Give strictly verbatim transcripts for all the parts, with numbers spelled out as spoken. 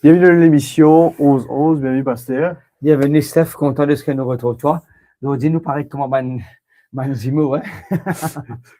Bienveni dan lemision onz onz, bienveni paster. Bienveni Steph, kontan deski nou retrouv twa. Zordi nou paret kouma bann, bann zimo, hein?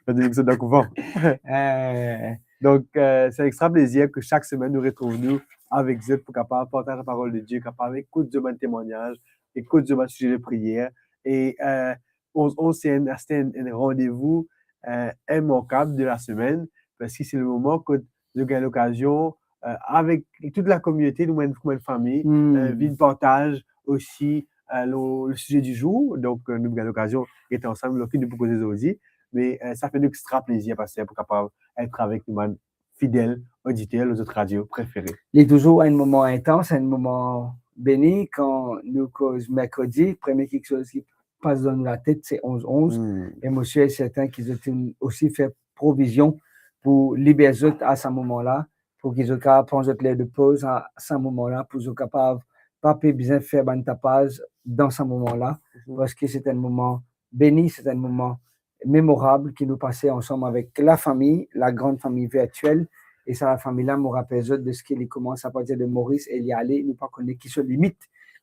Kan nou sot dan kouvan. Eh. Donk, eh, se extra plezir ki sak semenn nou retrouv nou avek zot pou kapav partaz laparol de Die, kapav ekout zot bann temwagnaz, ekout zot bann size de priyer. E, eh, onz onz, se enn, se enn, enn randevou, eh, imankab de lasemenn, parski se le moman kot nou gagn lokazion, eh, avek tout lakominote, nou, kouma enn fami, Hmm. eh, vinn partaz osi, eh, le, le size di zour. Donk, eh, nou gagn lokazion get ansam, lor ki nou pou koze zordi. Me, eh, sa fer nou extra plezir, paster, pou kapav et avek nou bann fidel oditer lor zot radio prefere. Li touzour enn moman intans, enn moman beni kan nou koz merkredi. Premie kiksoz ki pas dan nou latet, se onz onz. Hmm. E mo sir e serten ki zot inn osi fer provizion pou liber zot a sa moman la, pou ki zot kapav pran zot ler de poz a sa moman la, pou zot kapav pa pe bizin fer bann tapaz dan sa moman la, Mhm. parski se enn moman beni, se enn moman memorab ki nou pase ansam avek lafami, lagran fami virtiel. E sa lafami la, mo rapel zot deski li koumans apartir de Moris e li ale, nou pa kone ki so limit.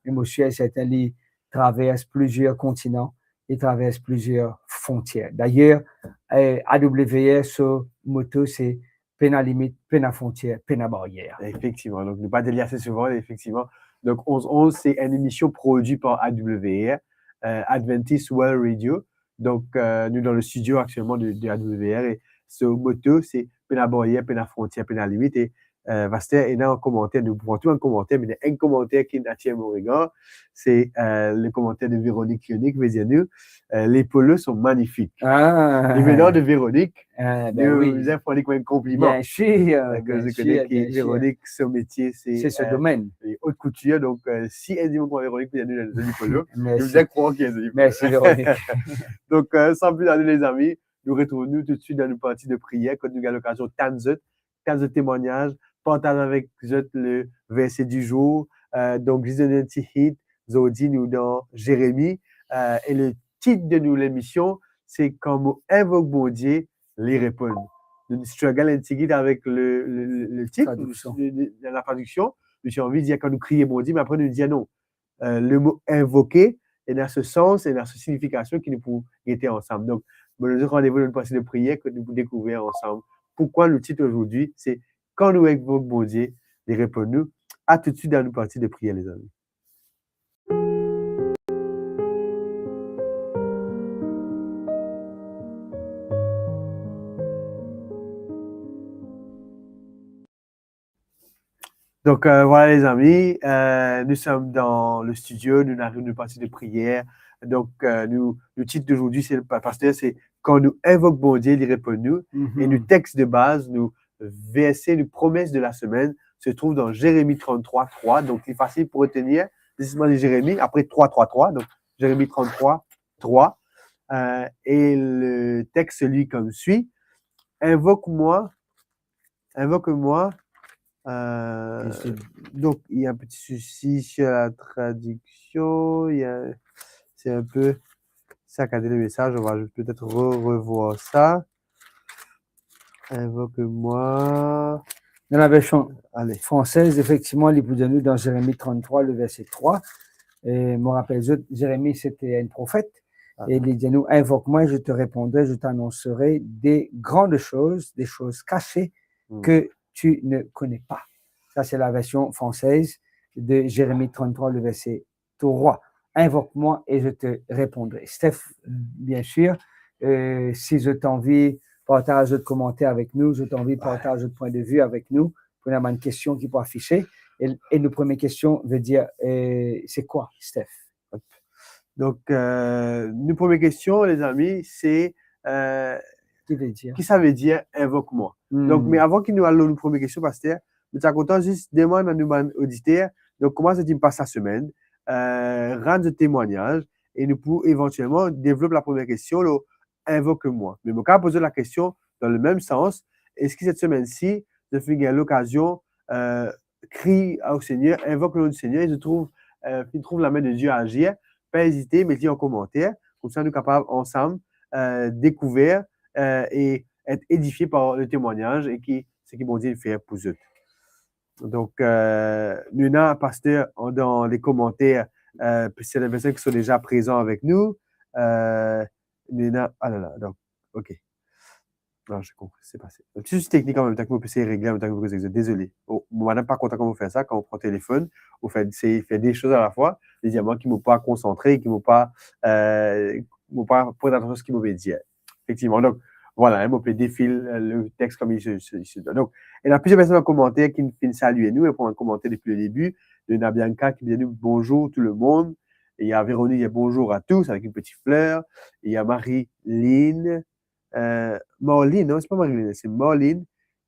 Me mo sir e serten li travers plizier kontinan, li travers plizier frontier. Dayer, eh, A W R so moto se pena limit, pena frontier, pena baryer. Efektivman. Donk, nou pa dir li ase souvan, efektivman. Donk, onz onz, se enn emision prodwi par A W R, eh, Adventist World Radio. Donk, eh, nou dan le studio aktielman de, de A W R e so moto, se pena baryer, pena frontier, pena limit. E, eh, paster, ena enn komanter, nou pou pran tou bann komanter, me ena enn komanter ki atir mo regar, se, eh, le komanter de Véronique Clooney ki pe dir nou, eh, "Les polos sont magnifiques." Ah. Li vinn de Véronique, Ah, ben nou, oui. Bizin fer li kouma enn konpliman. Bien sûr, Parski bien sûr, bien sûr. Véronique, so metie, se, C'est ce eh, domaine. Li haute couture. Donk, eh, si enn dimoun kouma Véronique, pou dir nou, li ena zoli polo, Merci. Nou bizin krwar ki ena zoli polo. Merci, Véronique. Donk, eh, san pli tarde, lezami, nou retrouv nou toutswit dan nou parti de priyer, kot nou gagn lokazion tann zot, tann zot temwagnaz, partaz avek zot le verse di zour. Eh, donk, zis donn enn ti hint, zordi nou dan Zeremi, eh, e le tit de nou lemision, se "Kan mo invok Bondie, li reponn." Nou struggle enn tigit avek le, le, le, le tit, Tradiksion. Le, le, latradiksion. Nou ti anvi dir kan nou kriye Bondie, me apre nou dir non. Eh, le mo invoke, ena so sans, ena so signifikasion ki nou pou gete ansam. Donk, mo donn zot randevou dan enn parti de priyer ki nou pou dekouver ansam. Poukwa nou tit zordi, se "Kan nou invok Bondie, li reponn nou." A toutswit dan nou parti de priyer, lezami. Donk, eh, vwala, lezami, eh, nou som dan le studio, nou ariv dan nou parti de priyer. Donk, eh, nou, nou tit zordi, se, pa-, paster, se "Kan nou invok Bondie, li reponn nou." Mhm. E nou text de baz, nou verse, nou promes de lasemenn, se trouv dan Zeremi trant-trwa trwa. Donk, li fasil pou retenir. Zis mo dir Zeremi, apre trwa trwa trwa. Donk, Zeremi trant-trwa trwa. Eh, e le text se li koumsa: "Invoque-moi, invoque-moi." Eh, Bien sûr. Donc, il y a un petit souci sur la traduction. Il y a, c'est un peu saccadé le message. On va peut-être re-, revoir ça. Invoque-moi. Dan laversion Allez. fransez, efektivman, li pou dir nou dan Zeremi trant-trwa, le verse trwa. E mo rapel zot, Zeremi, se te enn profet. Ah. E li dir nou, "Invoque-moi, je te répondrai, je t'annoncerai des grandes choses, des choses cachées Hmm. que tu ne connais pas." Sa, se laversion fransez de Zeremi trant-trwa, le verse trwa. "Invoque-moi et je te répondrai." Steph, bien sûr, eh, si zot anvi partaz zot komanter avek nou, zot anvi Ouais. partaz zot pwin de vi avek nou, pou nou ena bann kestion ki pou afise. E, e nou premie kestion ve dir, eh, se kwa, Steph? Hop. Donk, eh, nou premie kestion, lezami, se, eh, Ki ve dir? Ki sa ve dir, "Invoque-moi"? Hmm. Donk, me avan ki nou al lor nou premie kestion, paster, mo ti a kontan zis demann a nou bann oditer, donk, kouma zot inn pas lasemenn, eh, rann zot temwagnaz, e nou pou evantielman devlop lapremier kestion, le "Invoque-moi". Me mo kapav poz zot lakestion dan lemem sans, eski set semenn si zot finn gagn lokazion, eh, kriy au Seigneur, invok le nom du Seigneur, e zot trouv, eh, finn trouv lame de Die azir, pa ezite, met li an komanter, koumsa nou kapav ansam, eh, dekouver, eh, e et edifie par le temwagnaz e ki, seki Bondie inn fer pou zot. Donc, euh, nou ena, paster, an, dan les commentaires, euh, c'est les personnes qui sont déjà présents avec nous. Euh, nou ena, ah là là, donc, ok. Non, j'ai compris, c'est passé. Un petit souci technique en même temps que vous essayez de régler en même temps que vous exercez. Désolé. Oh, mon madame pas content quand vous faites ça, quand on prend le téléphone, vous faites, c'est, fait deux choses à la fois. Li dir mwa ki mo pa konsantre, ki mo pa, euh, mo pa pran atansion a seki mo pe dir. Effectivement. Donc, voilà, hein, mo pe défil, euh, le texte comme il se, se, il se doit. Donc, il y a plusieurs personnes en commentaire qui viennent saluer nous, et pour un commentaire depuis le début, de Nabianca qui vient nous, bonjour tout le monde. Et il y a Véronique qui dit bonjour à tous avec une petite fleur. Et il y a Marie-Line, euh, Marlene, non, c'est pas Marie-Line, c'est Marlene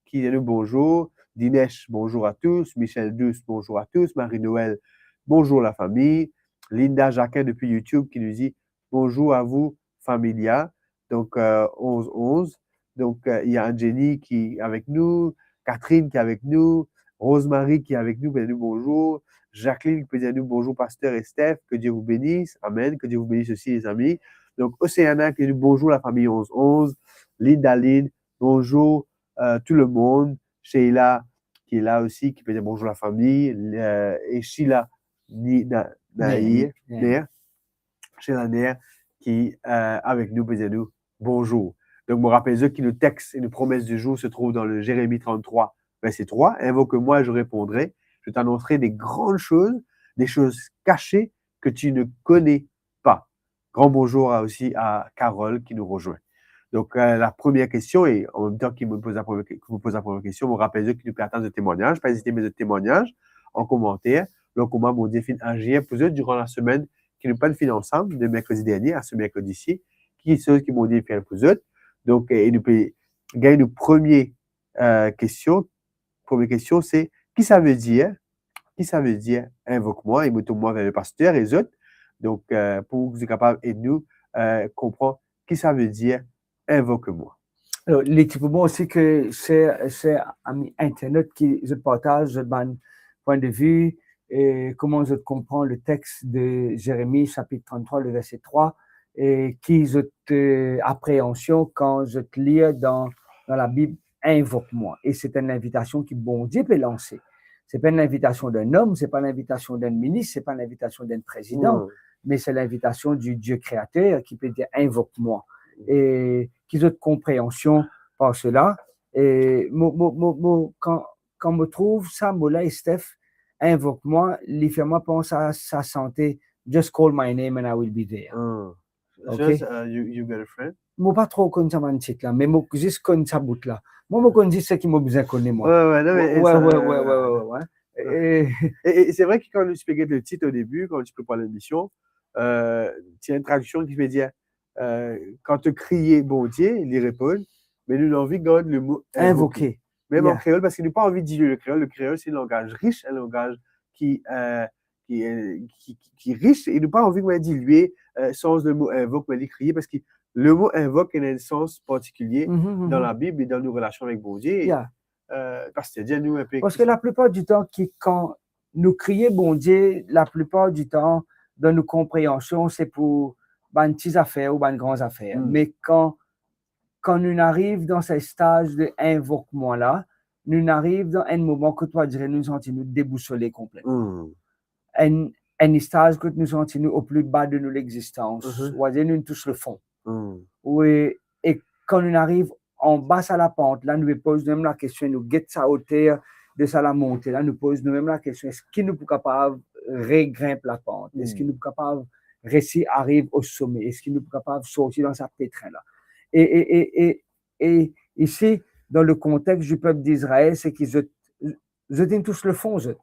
qui dit nous bonjour. Dinesh, bonjour à tous. Michel Douce, bonjour à tous. Marie-Noël, bonjour la famille. Linda Jacquin depuis YouTube qui nous dit bonjour à vous, familia. Donc, euh, onze onze. Donc, euh, il y a Anjani qui est avec nous, Catherine qui est avec nous, Rosemary qui est avec nous, ben, nous, bonjour. Jacqueline qui peut dire nous bonjour, pasteur et Steph, que Dieu vous bénisse. Amen, que Dieu vous bénisse aussi, les amis. Donc, Océana qui dit bonjour, la famille onze onze. Linda Lynn, bonjour, euh, tout le monde. Sheila qui est là aussi, qui peut dire bonjour, la famille. Euh, et Sheila Ni-, Na-, Nair, Nair, Nair. Nair. Sheila Nair, qui, euh, avec nous, peut dire nous bonjour. Donc, mo rapel zot ki nou text et nou promes du jour se trouve dans le Jérémie trente-trois, verset trois. Invoque-moi et je répondrai. Je t'annoncerai des grandes choses, des choses cachées que tu ne connais pas. Grand bonjour à, aussi à Carole qui nous rejoint. Donc, euh, la première question, et en même temps ki mo poz la première, ki mo poz la première question, mo rapel zot ki nou pe atann zot temwagnaz, pa ezite met zot temwagnaz an komanter, lor kouma Bondie finn azir pou zot diran lasemenn, ki nou pa'nn fini ansam, de merkredi dernie a se merkredi si, ki kiksoz ki Bondie fer pou zot. Donk, e nou pe gagn nou premie, euh, kestion. Premie kestion, se, ki sa ve dir, ki sa ve dir, invok mwa, e mo tourn mwa ver le paster e zot. Donk, euh, pou zot kapav ed nou, euh, konpran ki sa ve dir, invok mwa. Alor, li ti pou bon osi ke ser, ser ami internet ki zot partaz zot bann pwin de vi, e kouma zot konpran le text de Jérémie, chapitre trente-trois, le verset trois, e ki zot, euh, apreansion kan zot lir dan, dan Labib, invok mwa. E se enn invitasion ki Bondie pe lanse. Se pa enn invitasion d'enn om, se pa enn invitasion d'enn minis, se pa enn invitasion d'enn prezidan, me se linvitasion du Dieu créateur ki pe dir, invok mwa. E ki zot konpreansion par sela. E mo, mo, mo, mo, kan, kan mo trouv sa mo la, Steph, invok mwa, li fer mwa pans a sa sante, Just call my name and I will be there. Ok? Just, uh, you, you got a friend? Mo pa tro konn sa bann tit la, me mo zis konn sa bout la. Mwa, mo konn zis seki mo bizin kone, mwa. Wi, wi, non, me, wi, sa, wi, wi, wi, wi. E, e se vre ki kan nou ti pe get le tit o debi, kan nou ti prepar lemision, euh, ti ena enn tradiksion ki pe dir, euh, kan to kriye Bondie, li reponn, me nou, nou anvi gard le mo invoke. Invoke. Mem an kreol, parski nou pa anvi dilye le kreol. Le kreol, se enn langaz ris, enn langaz ki, euh, ki, euh, ki, ki, ki ris, e nou pa anvi, wi, dilye, euh, sans le mo invok, wi, li kriye, parski le mo invok ena enn sans partikilie dan Labib e dan nou relasion avek Bondie. E, euh, paster, dir nou inpe. Parski laplipar ditan ki kan nou kriye Bondie, laplipar ditan, dan nou konpreansion, se pou bann ti zafer ou bann gran zafer. Me kan, kan nou ariv dan se staz de invok mwa la, nou ariv dan enn moman kot, on va dire, nou santi nou debousole konpletman. Enn, enn staz kot nou santi nou au plus bas de nou lexistans. On va dire, nou tous le fond. Wi, e kan nou ariv anba sa lapant la, nou pe poz nou mem lakestion, nou get sa oter de sa lamonte la, nou poz nou mem lakestion, eski nou pou kapav regrinp lapant? Eski nou pou kapav resi ariv o some? Eski nou pou kapav sorti dan sa petrin la? E, e, e, e, e isi, dan le kontex du pep d'Izrael, se ki zot, zot inn tous le fon, zot.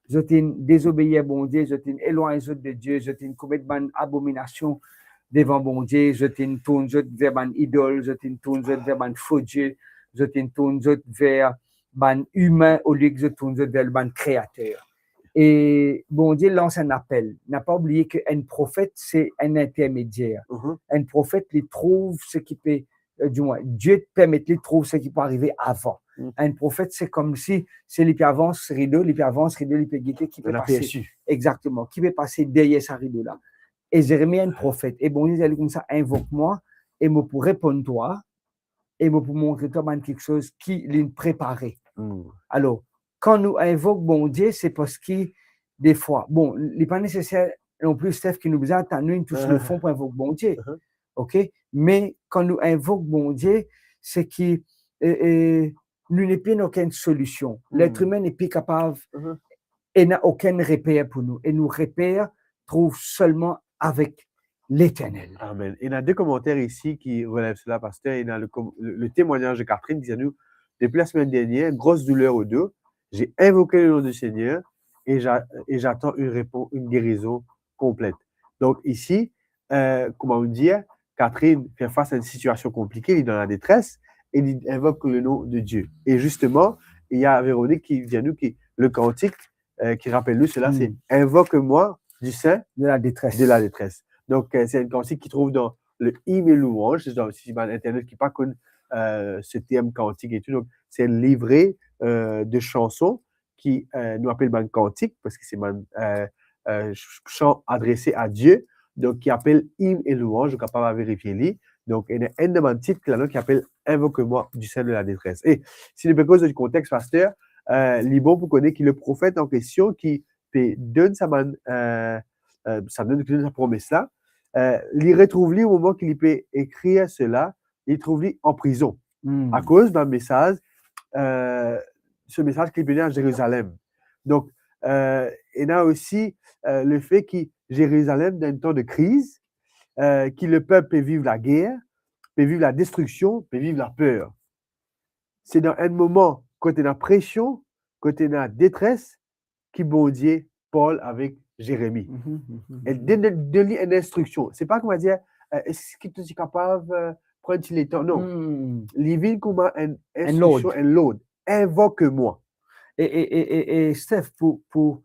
Zot inn dezobeir Bondie, zot inn elwagn zot de Die, zot inn komet bann abominasion devan Bondie, zot inn tourn zot ver bann idol, zot inn tourn zot ver bann fo die, zot inn tourn zot ver bann imin, olie ki zot tourn zot ver bann kreater. E Bondie lans enn apel. Na pa oubliye ki enn profet, se enn intermedier. Enn profet, li trouv seki pe, euh, dimwin, Die permet li trouv seki pou arive avan. Enn profet, se komsi, se li pe avans rido, li pe avans rido, li pe gete ki pe pase. Enn apersi. Exakteman, ki pe pase deryer sa rido la. E Zeremi enn profet. E Bondie dir li koumsa, invok mwa, e mo pou reponn twa, e mo pou montre twa bann kiksoz ki linn prepare. Alor, kan nou invok Bondie, se parski defwa, bon, li pa neseser non pli, Steph, ki nou bizin atann nou inn tous lefon pou invok Bondie. Oke? Me kan nou invok Bondie, se ki, e, e, nou nepli ena okenn solision. Letr imin nepli kapav, ena okenn reper pou nou. E nou reper trouv selman avek Leternel. Amen. Ena de komanter isi ki relev sela, paster. Ena le com-, le, le temwagnaz de Catherine ki dir nou, "Depuis la semaine dernière, grosse douleur au dos. J'ai invoqué le nom du Seigneur et j'a-, et j'attends une réponse, une guérison complète." Donk isi, euh, kouma nou dir, Catherine fer fas a enn sitiasion konplike, li dan ladetres, e li invok le nom de Dieu. E zisteman, ena Véronique ki dir nou ki le kantik, euh, ki rapel nou sela, se, "Invoque-moi du sein de la détresse." De la détresse. Donk, euh, se enn kantik ki trouv dan le Hymnes et Louanges, dan, si bann internet ki pa konn, euh, se term kantik e tou, donk, se enn livre, euh, de chanson ki, euh, nou apel bann kantik, paski se bann, euh, euh, ch-, chan adrese a Die, donk ki apel Hymnes et Louanges, ou kapav al verifie li. Donk, ena enn de bann tit ladan ki apel Invoque-moi du sein de la détresse. E si nou pe koz di kontex, paster, euh, li bon pou kone ki le profet an kestion ki pe donn sa bann, euh, euh, sa donn, ki donn sa promes la, euh, li retrouv li o moman ki li pe ekrir sela, li trouv li an prizon. Akoz bann mesaz, euh, se mesaz ki li pe donn a Zerizalem. Donk, euh, ena osi, euh, lefe ki Zerizalem dan enn tan de kriz, euh, ki lepep pe viv lager, pe viv ladestriksion, pe viv laper. Se dan enn moman kot ena presion, kot ena detres, ki Bondie parl avek Zeremi. E donn, donn li enn instriksion. Se pa kouma dir, euh, "Eski to ti kapav, euh, pran ti letan?" Non. Li vinn kouma enn instriksion, enn lord. "Invoque-moi." E, e, e, e, e Steph, pou, pou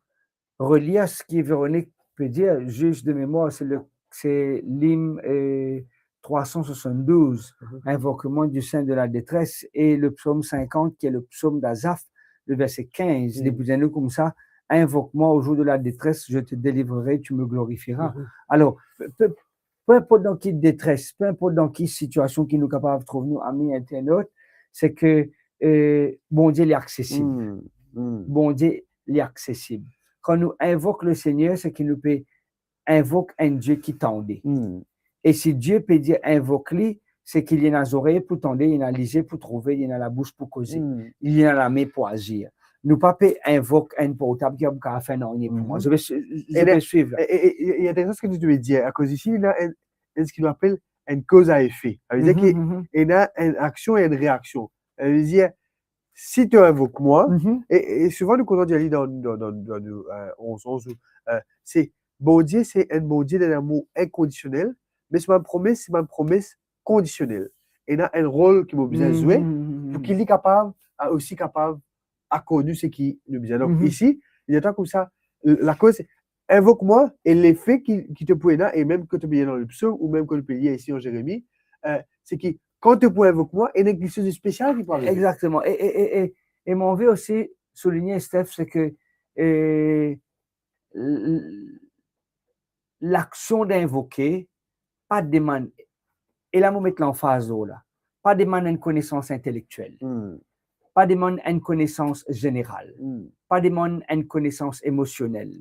relir seki Véronique pe dir, zis de memwar, se le, se lim, euh, trwa san swasanndouz, Invoque-moi du sein de la détresse, e le psaume cinquante, ki le psaume d'Azaph, le verset quinze, li pou dir nou koumsa, "Invoque-moi au jour de la détresse, je te délivrerai, tu me glorifieras." Alor, pe, pe, pe inport dan ki detres, pe inport dan ki sitiasion ki nou kapav trouv nou, ami internat, se ke, euh, Bondie li aksesib. Bondie li aksesib. Kan nou invok le Seigneur, se ki nou pe invok enn Die ki tande. E si Die pe dir invok li, se ki li ena zorey pou tande, li ena lizie pou trouve, li ena labous pou koze, li ena lame pou azir. Nou pa pe invok enn portab ki pa pou kapav fer nanye pou mwa. Zot pe swi-, zot pe swiv la. E, e, e, e, interesan seki to pe dir, akoz isi, ena enn, enn, seki nou apel enn koz a efe. Savedir ki ena enn aksion e enn reaksion. Savedir, si to invok mwa, e, e souvan nou kontan dir li dan, dan, dan, dan, euh, onz onz, euh, se Bondie, se enn Bondie dan lamour inkondisionel, me so bann promes, se bann promes kondisionel. Ena enn rol ki mo bizin zwe, pou ki li kapav, euh, osi kapav akord nou seki nou bizin. Donk, isi, li dir twa koumsa, lakoz, invok mwa, e lefe ki, ki to pou ena, e mem ki to pe lir dan le psom, ou mem ki to pe lir isi an Zeremi, euh, se ki, kan to pou invok mwa, ena kiksoz de spesial ki pou arive. Exactement. E, e, e, e, e mo anvi osi souligne, Steph, se ke, euh, l-, l-, laksion d'invoke pa demann, e la mo met lanfaz lor la, pa demann enn konesans intelektiel, pa demann enn konesans zeneral, pa demann enn konesans emosionel.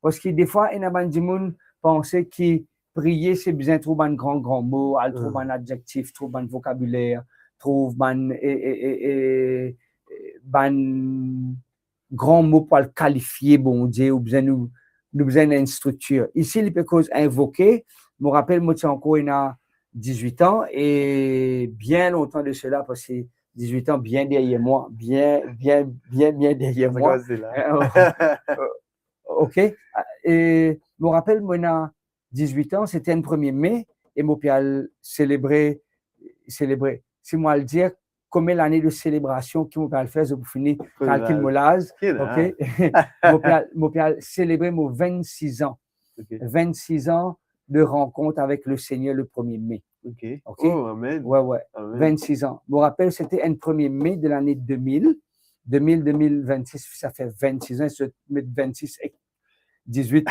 Parski defwa, ena bann dimoun panse ki priye, se bizin trouv bann gran, gran mo, al trouv bann adjektif, trouv bann vokabiler, trouv bann, e, e, e, e, e, bann gran mo pou al kalifie Bondie, ou bizin nou, nou bizin enn striktir. Isi, li pe koz invoke. Mo rapel, mo ti ankor ena dizwit an, e bien lontan de sela, parski dizwit an bien deryer mwa, bien, bien, bien, bien deryer mwa. Oke. E mo rapel, mo ena dizwit an, sete enn premie me, e mo pe al selebre, selebre. Si mo al dir, konbien lane de selebrasion ki mo pe al fer, zot pou fini kalkil mo laz, oke? Mo pe al, mo pe al selebre mo vennsis an. Vennsis an de rankont avek le Seigneur le premie me. Oke. Oh, amen. Wi, wi. Amen. Vennsis an. Mo rapel, sete enn premie me de lane de mil. De mil, de mil vennsis, sa fer vennsis an, si zot met vennsis ek dizwit.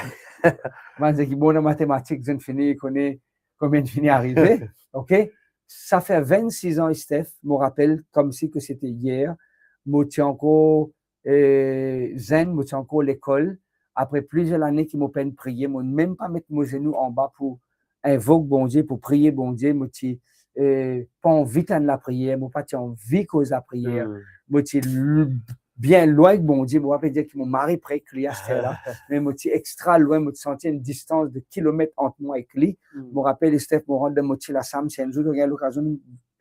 Bann seki bon dan matematik, zot fini kone konbien fini arive. Oke? Sa fer vennsis an, Steph, mo rapel komsi ke sete yer, mo ti ankor eh, zenn, mo ti ankor lekol. Apre plizier lane ki mo pena priye, mo mem pa met mo zenou anba pou invok Bondie, pou priye Bondie, mo ti, eh, pa anvi tann lapriyer, mo pa ti anvi koz lapriyer. Hmm. Mo ti l-, bien lwin ek Bondie, mo pa pe dir ki mo mari pre ek li aster la, me mo ti extra lwin, mo ti santi enn distans de kilomet ant mwa ek li. Hmm. Mo rapel, Steph, mo rant dan mo ti lasam, si enn zour to gagn lokazion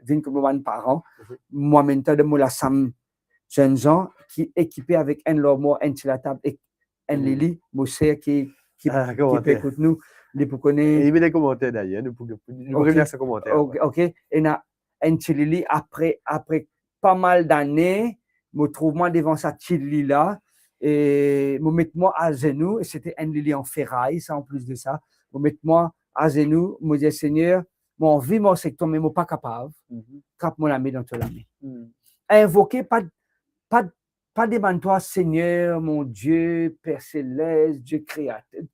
vinn kot mo bann paran, mhm, mo amenn twa dan mo lasam zenn zan ki ekipe avek enn larmwar, enn ti latab ek enn, hmm, lili, mo ser ki, ki, ah, ki pe komanter, ekout nou, li pou kone. E li met enn komanter dayer, nou pou, nou pou, ok, revinn a sa komanter, ok, apre. Ok, ena enn ti lili apre, apre pa mal dane, mo trouv mwa devan sa ti lili la, e mo met mwa azenou, e sete enn lili an feray, sa, an plis de sa, mo met mwa azenou, mo dir, Segner, mo anvi mars ek twa, me mo pa kapav. Mhm. Trap mo lame dan to lame. Mhm. Invoke, pa, pa, pa demann twa, Segner, mon Die, Per Selest, Die Kreater.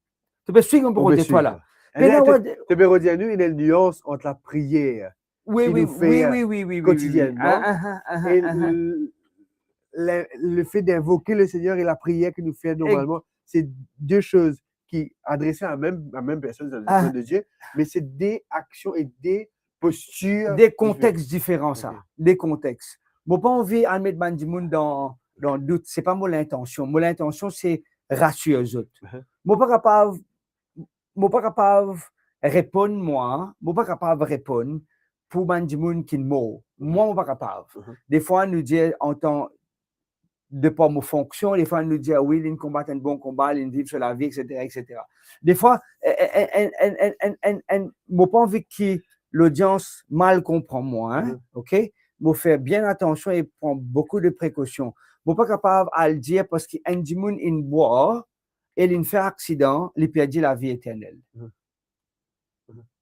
To pe swiv mo pe rod twa la. Ou pe swiv. Pena, to pe rod nou enn nuans ant lapriyer, wi, ki nou fer, wi, wi, kotidienman, ah, ah, ah, ah, e, ah, ah, le, le, le fait d'invoquer le Seigneur et la prière que nous faisons normalement, c'est deux choses ki adrese a mem, a mem personn, a, ah, de Dieu, me se de aksion e de postir diferan. De kontex diferan, sa. Ok. De kontex. Mo pa anvi al met bann dimoun dan, dan dout, se pa mo lintansion. Mo lintansion, se rasir zot. Mhm. Mo pa kapav, mo pa kapav reponn mwa, mo pa kapav reponn pou bann dimoun ki mor. Mwa, mo pa kapav. Mhm. Defwa, nou dir antan de par mo fonksion, defwa nou dir, "Wi, linn konbat enn bon konba, linn viv so lavi, et cetera, et cetera." Defwa, en, en, mo pa anvi ki lodians mal konpran mwa, hein, mhm, ok? Mo fer bien atansion e pran boukou de prekosion. Mo pa kapav al dir, parski enn dimoun inn bwar e linn fer aksidan, li perdi lavi eternel. Mhm.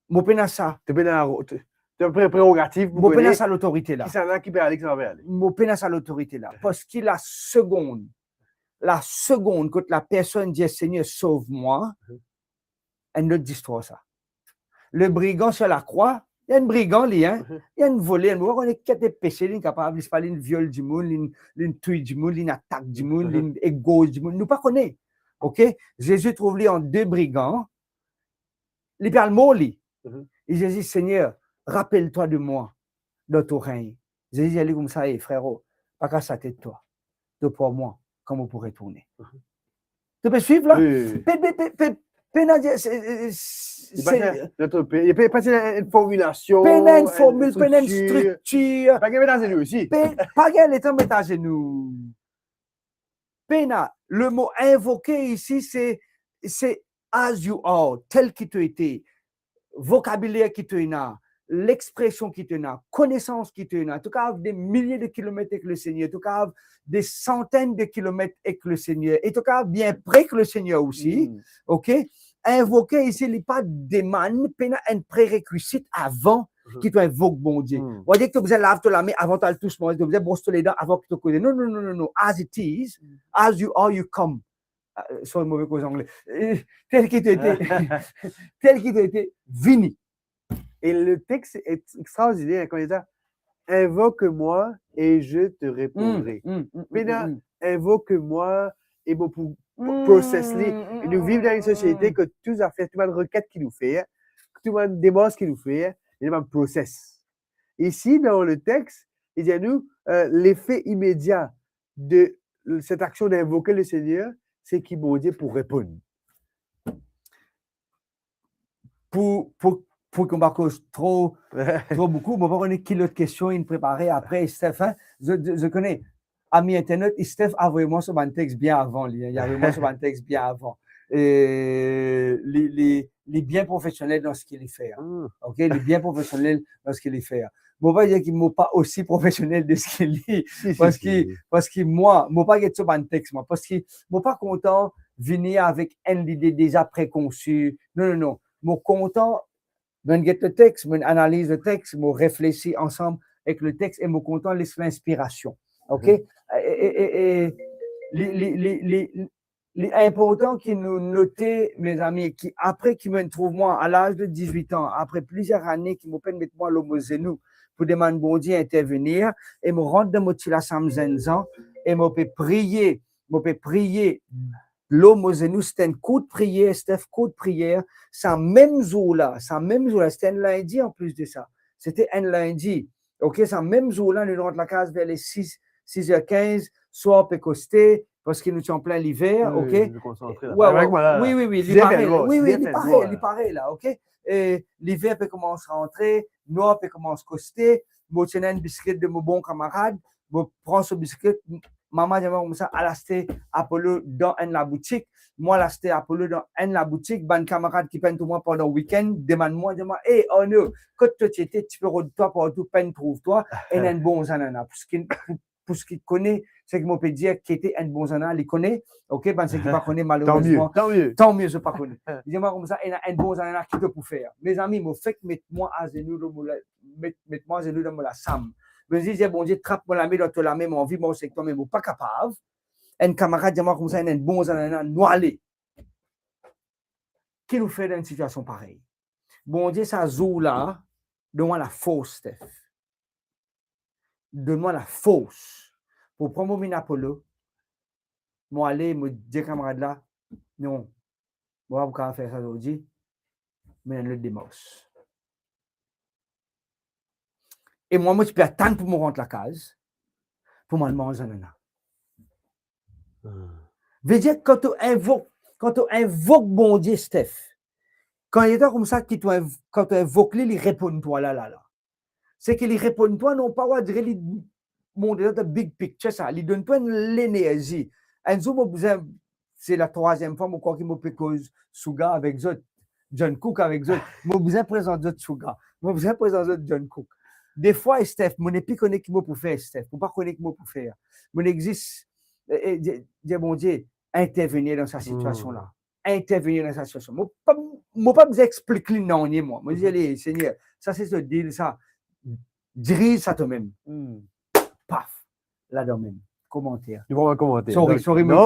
Mo pena sa. To pena, to, to pre-, prerogativ pou kone sa lotorite la. Mo pena sa lotorite la. Kisannla ki pe ale, kisannla pa pe ale. Mo pena sa lotorite la. Mhm. Parski lasegond, lasegond kot lapersonn dir, "Segner, sov mwa," mhm, enn lot zistwar sa. Le brigan sur la croix, li enn brigan li, hein. Mhm. Li enn voler, mo pa kone ki kantite pese linn kapav, li, se pa linn viol dimoun, linn, linn touy dimoun, linn atak dimoun, mhm, linn egorz dimoun, nou pa kone. Ok? Zezi trouv li ant de brigan, li pe al mor li. Mhm. E Zezi, "Segner, rapel twa de mwa dan to regn." Zezi dir li koumsa, "E frero, pa kas latet twa. To par mwa, kan mo pou retourne." Mhm. To pe swiv la? Wi, wi, wi. Pe, pe, pe, pe, pena di-, se, se, li pa ti enn, pe, pe, pa ti enn formilasion, pena enn formil, pena enn striktir. Pa gagn met azenou osi. Pe, pa gagn letan met azenou. Pena, le mo invoke isi, se, se as you are, tel ki to ete, vokabiler ki to ena, lexpresion ki to ena, konesans ki to ena. To kapav de milie de kilomet ek Lesegner, to kapav de santenn de kilomet ek Lesegner, e to kapav bien pre ek Lesegner osi, hmm, ok? Invoke isi, li pa demann, pena enn prerekizit avan, mhm, ki to invok Bondie. Hmm. Ou dir ki to bizin lav to lame avan to al tous manze, to bizin bros to ledan avan ki to koze. Non, non, non, non, non. As it is, hmm, as you are, you come. Ah, euh, sorry, move koz angle. Euh, tel ki to ete, tel ki to ete, vini. E le text est extraordinaire quand il dit ça, invoque-moi et je te répondrai. Mm, mm, mm, mm, pena, mm, invoque-moi e mo pou, pou, mm, process li. Mm, mm, e nou viv dan enn sosiete, mm, kot tou zafer, tou bann requête ki nou fer, tou bann demars ki nou fer, li ena bann process. Isi, dan le text, li dir nou, euh, l'effet immédiat de cette action d'invoquer le Seigneur, se ki Bondie pou reponn. Pou, pou, pou ki mo pa koz tro, tro boukou, mo pa kone ki lot kestion inn prepare apre, Steph, hein? Je, je, je connais, ami internet, Steph avoy mwa so bann text bien avan li, hein, li avoy mwa so bann text bien avan. E li, li, li bien profesionel dan seki li fer. Hmm. Ok, li bien profesionel dan seki li fer. Mo pa dir ki mo pa osi profesionel de seki li, si, si, parski, si, parski mwa, mo pa get so bann text mwa, parski mo pa kontan vini avek enn lide deza prekonsi. Non, non, non. Mo kontan, mo get le text, mo analiz le text, mo reflesi ansam ek le text e mo kontan les linspirasion. Ok? Mhm. E, e, e, e, li, li, li, li, Li inportan ki nou note, mezami, ki apre ki mo'nn trouv mwa a laz de dizwit an, apre plizier ane ki mo pa'nn met mwa lor mo zenou pou demann Bondie intervenir, e mo rant dan mo ti lasam zenn zan, e mo pe priye, mo pe priye lor mo zenou, se enn kourt priyer, Steph, kourt priyer, sa mem zour la, sa mem zour la, se enn lindi an plis de sa. Se enn lindi. Ok, sa mem zour la, nou rant lakaz ver le sis, sis er kinz, swar pe koste, parski nou ti anplin liver, ok? Wi, wi, wi, wi, li pare, wi, wi, li pare, li pare la, ok? E liver pe koumans rantre, nwar pe koumans koste, mo ti ena enn bisiklet de mo bon kamarad, mo pran so bisiklet, mama dir mwa koumsa, al aste Apollo dan enn laboutik, mo al aste Apollo dan enn laboutik, bann kamarad ki pa'nn trouv mwa pandan wikenn, demann mwa, dir mwa, "Ey, Arnaud, kot to ti ete, ti pe rod twa partou, pa'nn trouv twa, ena enn bon zanana." Parski, pou, pou seki kone, seki mo pe dir, ki ete enn bon zanana, li kone, ok, bann seki pa kone, malerezman, tan mie, tan mie zot pa kone. Li dir mwa koumsa, "Ena enn bon zanana, ki to pou fer?" Mezami, mo fek met mwa azenou lor mo la-, met, met mwa azenou dan mo lasam. Mo dir, dir, "Bondie, trap mo lame dan to lame, mo anvi mars ek twa, me mo pa kapav." Enn kamarad dir mwa koumsa, "Ena enn bon zanana, nou ale." Ki nou fer dan enn sitiasion parey? Bondie, sa zour la, donn mwa lafors, Steph. Donn mwa lafors pou pran mo vinn Apollo. Mo ale, mo dir kamarad la, "Non, mo pa pou kapav fer sa zordi, mo ena enn lot demars." E mwa, mo ti pe atann pou mo rant lakaz, pou mo al manz zanana. Hmm. Vedir, kan to invok, kan to invok Bondie, Steph, kan li ete koumsa ki to inv-, kan to invok li, li reponn twa la, la, la. Seki li reponn twa, non pa, on dirait li montre twa big picture sa, li donn twa enn lenerzi. Enn zour, mo bizin, se latrwaziem fwa, mo krwar ki mo pe koz Sugar avek zot, John Cook avek zot. Mo bizin prezant zot Sugar. Mo bizin prezant zot John Cook. Defwa, Steph, mo nepli kone ki mo pou fer, Steph. Mo pa kone ki mo pou fer. Mo nek zis, e, e, dir, dir Bondie, intervenir dan sa sitiasion la. Hmm. Intervenir dan sa sitiasion. Mo pa, mo pa bizin explik li nanye, mwa. Mo dir, mhm, "Ale, Segner, sa se to deal, sa. Diriz sa tomem." Hmm. Paf, ladan mem. Komanter. Li pran komanter. Sorry, donk, sorry, non,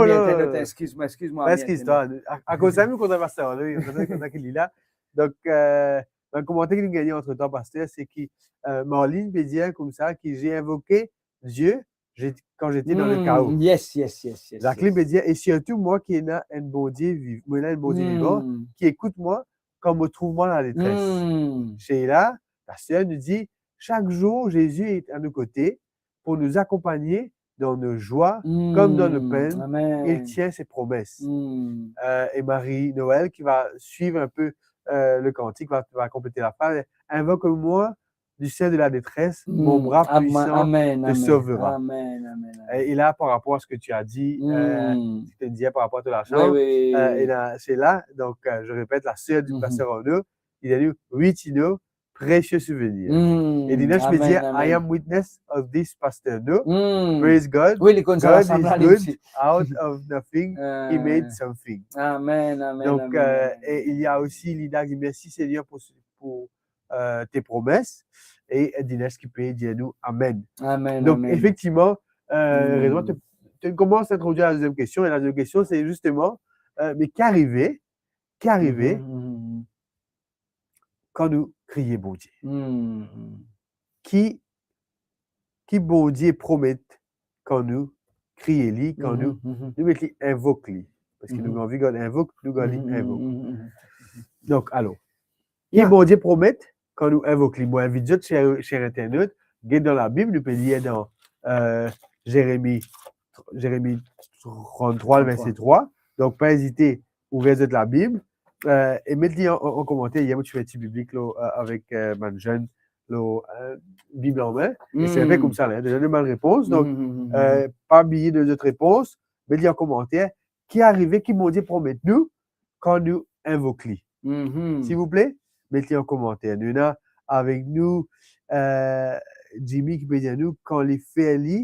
non, non. Eskiz mwa, eskiz mwa, eskiz twa. A, akoz sa, nou kontan paster, wi, kontan, kontan ki li la. Donk, euh, bann komanter ki nou gagne antretan, paster, se ki, euh, Marlene pe dir koumsa ki, "J'ai invoqué Dieu, j'ai, quand j'étais dans le chaos." Hmm, yes, yes, yes, yes, Jacqueline pe dir, "Et surtout moi qui ena enn Bondie viv-, mo ena enn Bondie vivan, ki ekout mwa kan mo trouv mwa dan ladetres." Hmm. Sheila, ta ser, nou dir, "Chaque jour, Jésus est à nos côtés pour nous accompagner dans nos joies comme dans nos peines. Hmm. Amen. Il tient ses promesses." Hmm. Euh, et Marie-Noël, qui va suivre un peu, euh, le cantique, va, va compléter la phrase. "Invoque-moi du sein de la détresse, mon bras puissant te sauvera." Amen, amen, amen. Amen, amen, amen. Et, et là, par rapport à ce que tu as dit, euh, tu te disais par rapport à ton argent, euh, et là, c'est là, donc, euh, je répète, la sœur du pasteur Arnaud, il a dit, "Oui, Tino, précieux souvenir." Hmm. Et Dinesh me dit, amen, amen. "I am witness of this, Pasteur No." Hmm. Praise God. Wi, li konn sa, God is good. Out of nothing, he made something. Amen, amen, amen, amen. Donc, euh, et il y a aussi Lina qui dit, "Merci Seigneur pour, pour, euh, tes promesses." Et Dinesh qui peut dire nous, "Amen." Amen, donc, amen. Effectivement, euh, hmm, raison, tu, tu commences à introduire la deuxième question. Et la deuxième question, c'est justement, euh, mais qu'est arrivé, qu'est arrivé, mhm, mhm, mhm, kan nou kriye Bondie. Hmm. Ki, ki Bondie promet kan nou kriye li, kan nou, mhm, nou met li, invok li. Parski nou, mhm, anvi gard invok, nou gard li, mhm, invok. Mhm, mhm. Donk, alor, ki, ya, Bondie promet kan nou invok li? Mo invit zot, ser, ser internot, get dan Labib, nou pe lir dan, euh, Zeremi, Zeremi tranntrwa, tranntrwa, verse trwa. Donk, pa ezite, ouver zot Labib, euh, e met li an, an, an komanter. Yer, mo ti fer ti biblik la, euh, avek, euh, bann zenn la, euh, Bib an me. E se, hmm, pe koumsa la, deza nou bann repons. Donk, hmm, hmm, hmm, hmm, euh, pa bliye donn zot repons, met li an komanter. Ki arive, ki Bondie promet nou kan nou invok li? Mhm. Silvouple, met li an komanter. Nou ena avek nou, euh, Jimmy ki pe dir nou, kan li fer li,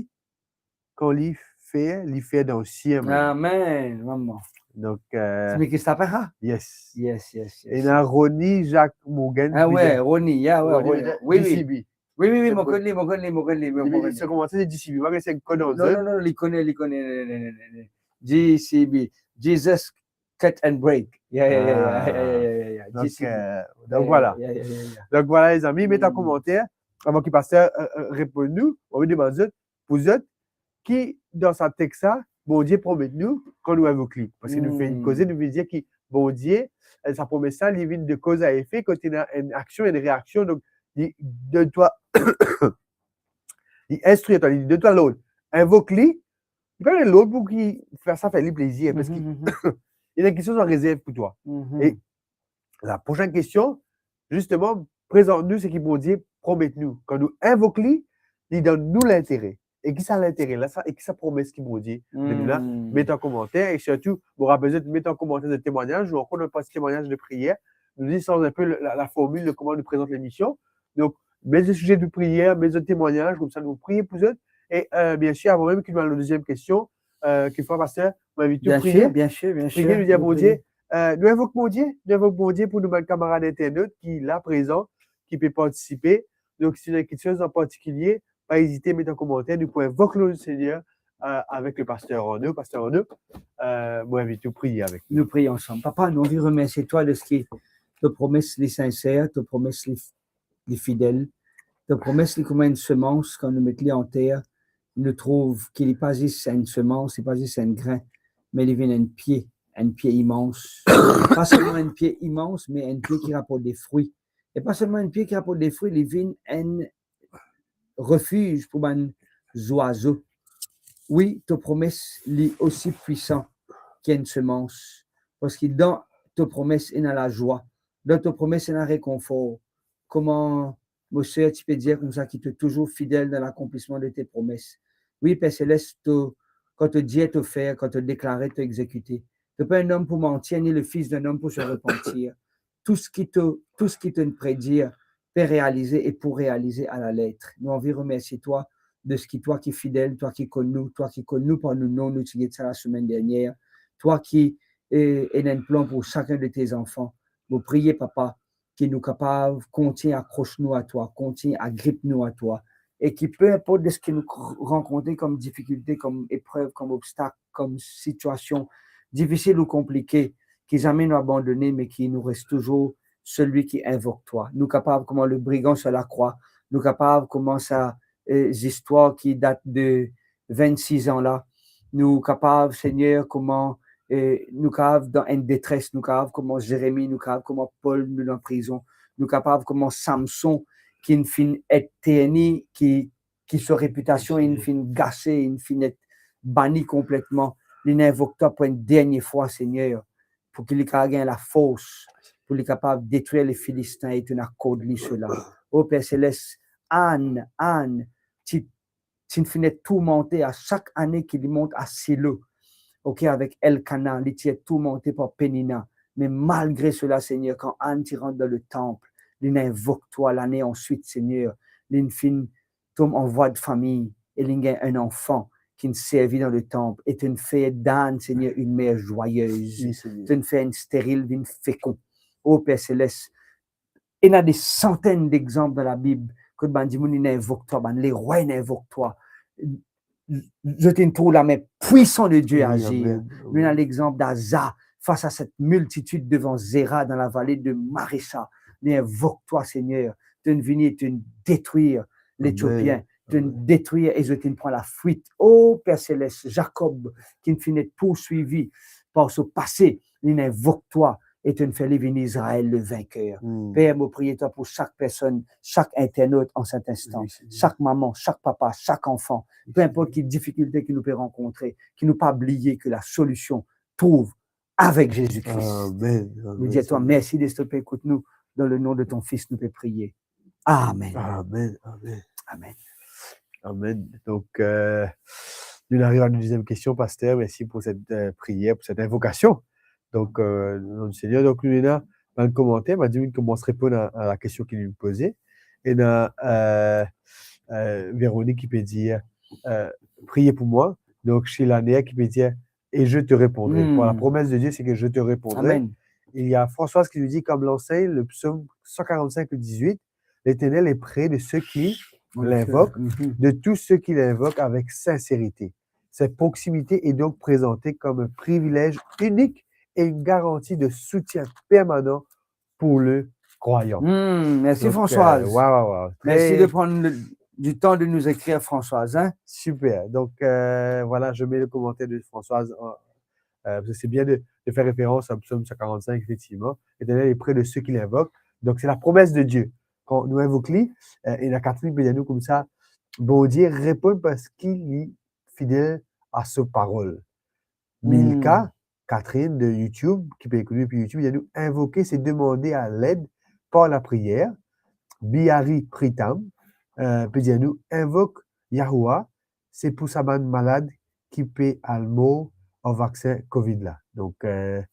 kan li fer, li fer dan siem. Amen, mama. Donk, euh, ti meki sa pe, ha? Yes. Yes, yes, yes. Ena Ronnie Jacques Morgan, ah, wi, Ronnie, ya, wi, Ronnie, Ronnie. Wi, wi. J C B. Wi, wi, wi, mo konn li, mo konn li, mo konn li, wi, mo konn li. Wi, wi, se koman se, J C B, pa se enn kod an, non, non, non, li kone, li kone, li, li, li, li, li. G C B, Jesus Cut and Break. Yeah, yeah, yeah, yeah, yeah, yeah, yeah, yeah, yeah. Donc, G C B. euh, Yeah, donc voilà. Yeah, yeah, yeah, yeah. Donc voilà, les amis, met en Hmm. commentaire, avant que le pasteur euh, euh, réponde nous, on va demander pour vous, qui dans ce texte-là, Bondie promet nous quand nous invoquons lui. Parce que nous fait une Hmm. cause, nous veut dire que Bondie, euh, sa promes la, li vinn de koz a efe, kot ena enn aksion, enn reaksion. Donk, li donn twa, li instrir twa, li donn twa lord. Invok li, li pa donn lord pou ki fer sa fer li plezir, parski Mhm, mhm, li ena kiksoz an rezerv pou twa. mhm. E la prosenn kestion, zisteman, prezant nou seki Bondie promet nou. Kan nou invok li, li dan nou lintere. E ki sa lintere la, sa, e ki sa promes ki Bondie donn nou la, Hmm. met an komanter, e sirtou, mo rapel zot, met an komanter zot temwagnaz, ou ankor nou parti temwagnaz de priyer, nou dir sanz enn pe la, la, la formil de kouma nou prezant lemision. Donk, met zot size de priyer, met zot temwagnaz, koumsa nou priye pou zot. E, euh, biensir, avan mem ki nou al dan deziem kestion, euh, kikfwa, paster, mo invit ou Bien priye. sûr, bien sûr, bien sûr. Priye, nou dir a Nous Bondie, prions. euh, nou invok Bondie, nou invok Bondie pou nou bann kamarad internot ki la prezan, ki pe partisipe. Donk, si nou ena kiksoz a partikilier, pa ezite met an komanter, nou pou invok le Seigneur, euh, avek le pasteur Arnaud. Pasteur Arnaud, euh, mo invit ou priye avek nou. Nous prions ensemble. Papa, nou anvi remersie twa de seki to promes li sinser, to promes li, li fidel, to promes li kouma enn semans, kan nou met li anter, nou trouv ki li pa zis enn semans, li pa zis enn grin, me li vinn enn pie, enn pie imans. Pa selman enn pie imans, me enn pie ki raport de fri. E pa selman enn pie ki raport de fri, li vinn enn refiz pou bann zwazo. Wi, to promes li osi pwisan ki enn semans, parski dan to promes ena lazwa, dan to promes ena rekonfor. Kouma mo ser ti pe dir koumsa ki to touzour fidel dan lakonplisman de to promes. Wi, Per Seles, to, kan to dir, to fer, kan to deklare, to exekite. To pa enn om pou mantir, ni le fis d'un homme pour se repentir. Tou seki to, tou seki to predir pe realize e pou realize a la let. Nou anvi remersie twa de seki twa ki fidel, twa ki konn nou, twa ki konn nou par nou nom, nou ti get sa lasemenn dernier, twa ki, eh, ena enn plan pou sakenn de to zanfan. Mo priye, Papa, ki nou kapav kontign akros nou a twa, kontign agrip nou a twa, e ki pe inport de seki nou k-, rankontre kom difikilte, kom eprev, kom obstak, kom sitiasion difisil ou konplike, ki zame nou abandone, me ki nou res touzour selwi ki invok twa. Nou kapav kouma le brigan sur la krwa, nou kapav kouma sa, eh, zistwar ki dat de vennsis an la, nou kapav, Segner, kouma, eh, nou kapav dan enn detres, nou kapav kouma Zeremi, nou kapav kouma Pol, nou dan prizon, nou kapav kouma Samson, ki finn et terni, ki, ki so repitasion inn finn gase, inn finn et bani konpletman. Linn invok twa pou enn dernie fwa, Segner, pou ki li kapav gagn lafors, pou li kapav detrir le Filistin e to'nn akord li sela. O Per Seles, Ann, Ann, ti, ti finn et tourmante a sak ane ki li mont a Silo, ok, avek Elkana, li ti et tourmante par Penina. Me malgre sela, Segner, kan Ann ti rant dan le tanp, linn invok twa lane answit, Segner, linn finn tom an vwa de fami e linn gagn enn anfan ki'nn servi dan le tanp, e to'nn fer d'Ann, Segner, une mère joyeuse. Wi, Segner. To'nn fer enn steril vinn fekon. O Per Seles, ena de santenn dexanp dan Labib kot bann dimoun inn invok twa, bann lerwa inn invok twa. Zot inn trouv lame pwisan de Die Wi, azir. amen. Nou ena lexanp Aza fas a set miltitid devan Zera dan lavale de Maresa. Li invok twa, Segner, to'nn vini e to'nn detrir Letiopien, Amen. to'nn detrir e zot inn pran lafwit. O Per Seles, Zakob, ki'nn finn et pourswivi par so pase, linn invok twa e to'nn fer li vinn Izrael le vainqueur. Hmm. Per, mo priye twa pou sak personn, sak internot an set instan, Wi, Segner. Sak mama, sak papa, sak anfan, pe inport ki difikilte ki nou pe rankontre, ki nou pa bliye ki lasolision trouv avek Zezi Kris. Amen. Nou dir twa mersi deske to pe ekout nou. Dan le nom de ton Fils nou pe priye. Amen. Amen. Amen. Amen. Amen. Donk, euh, nou ariv a nou deziem kestion, Paster. Mersi pou set, euh, priyer, pou set invokasion. Donk, euh, o nom di Segner. Donk, nou ena bann komanter, bann dimoun ki koumans reponn a, a lakestion ki nou poze. Ena, euh, euh, Véronique ki pe dir, euh, priez pour moi. Donk, Sheila Nair ki pe dir, et je te répondrai. Hmm. Bon, la promesse de Dieu, c'est que je te répondrai. Amen. Il y a Françoise qui nous dit, comme l'enseigne le psaume cent quarante-cinq, dix-huit, l'Éternel est près de ceux qui l'invoquent, Mhm. de tous ceux qui l'invoquent avec sincérité. Cette proximité est donc présentée comme un privilège unique et une garantie de soutien permanent pour le croyant. Hmm, merci, Françoise. Donc, euh, waouh, waouh, waouh. Merci de prendre le, du temps de nous écrire, Françoise, hein. Super. Donc, euh, voilà, je mets le commentaire de Françoise en, euh, parce que c'est bien de, de faire référence à Psaume cent quarante-cinq, effectivement. L'Éternel est près de ceux qui l'invoquent. Donc, c'est la promesse de Dieu. Kan nou invok li, euh, e la Catherine pe dir nou koumsa, Bondie reponn parski li fidel a so parol. Milka, Catherine de YouTube, ki pe ekout nou depi YouTube, li dir nou, invoquer, c'est demander à l'aide par la prière. Bihari Pritam, euh, pe dir nou, invoke Yahoua, se pou sa bann malad ki pe al mor ar vaksin Covid la. Donk, euh,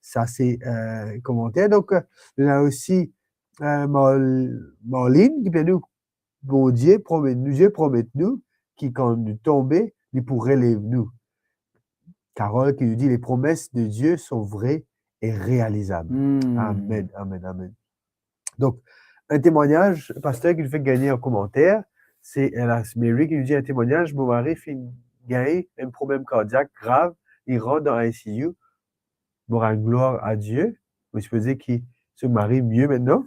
sa se, euh, komanter. Donk, euh, nou ena osi, euh, Mar-, Marlene ki pe dir nou, Bondie promet nou, Dieu promet nou ki kan nou tonbe, li pou relev nou. Carole qui nous dit, les promesses de Dieu sont vraies et réalisables. Hmm. Amen, amen, amen. Donk, enn temwagnaz, paster, ki nou fek gagne an komanter, se, euh, la Mary ki nou dir enn temwagnaz, mo mari finn gagn enn problem kardiak grav, li rant dan I C U, mo rann glwar a Die, mo sipoze ki so mari mie aster.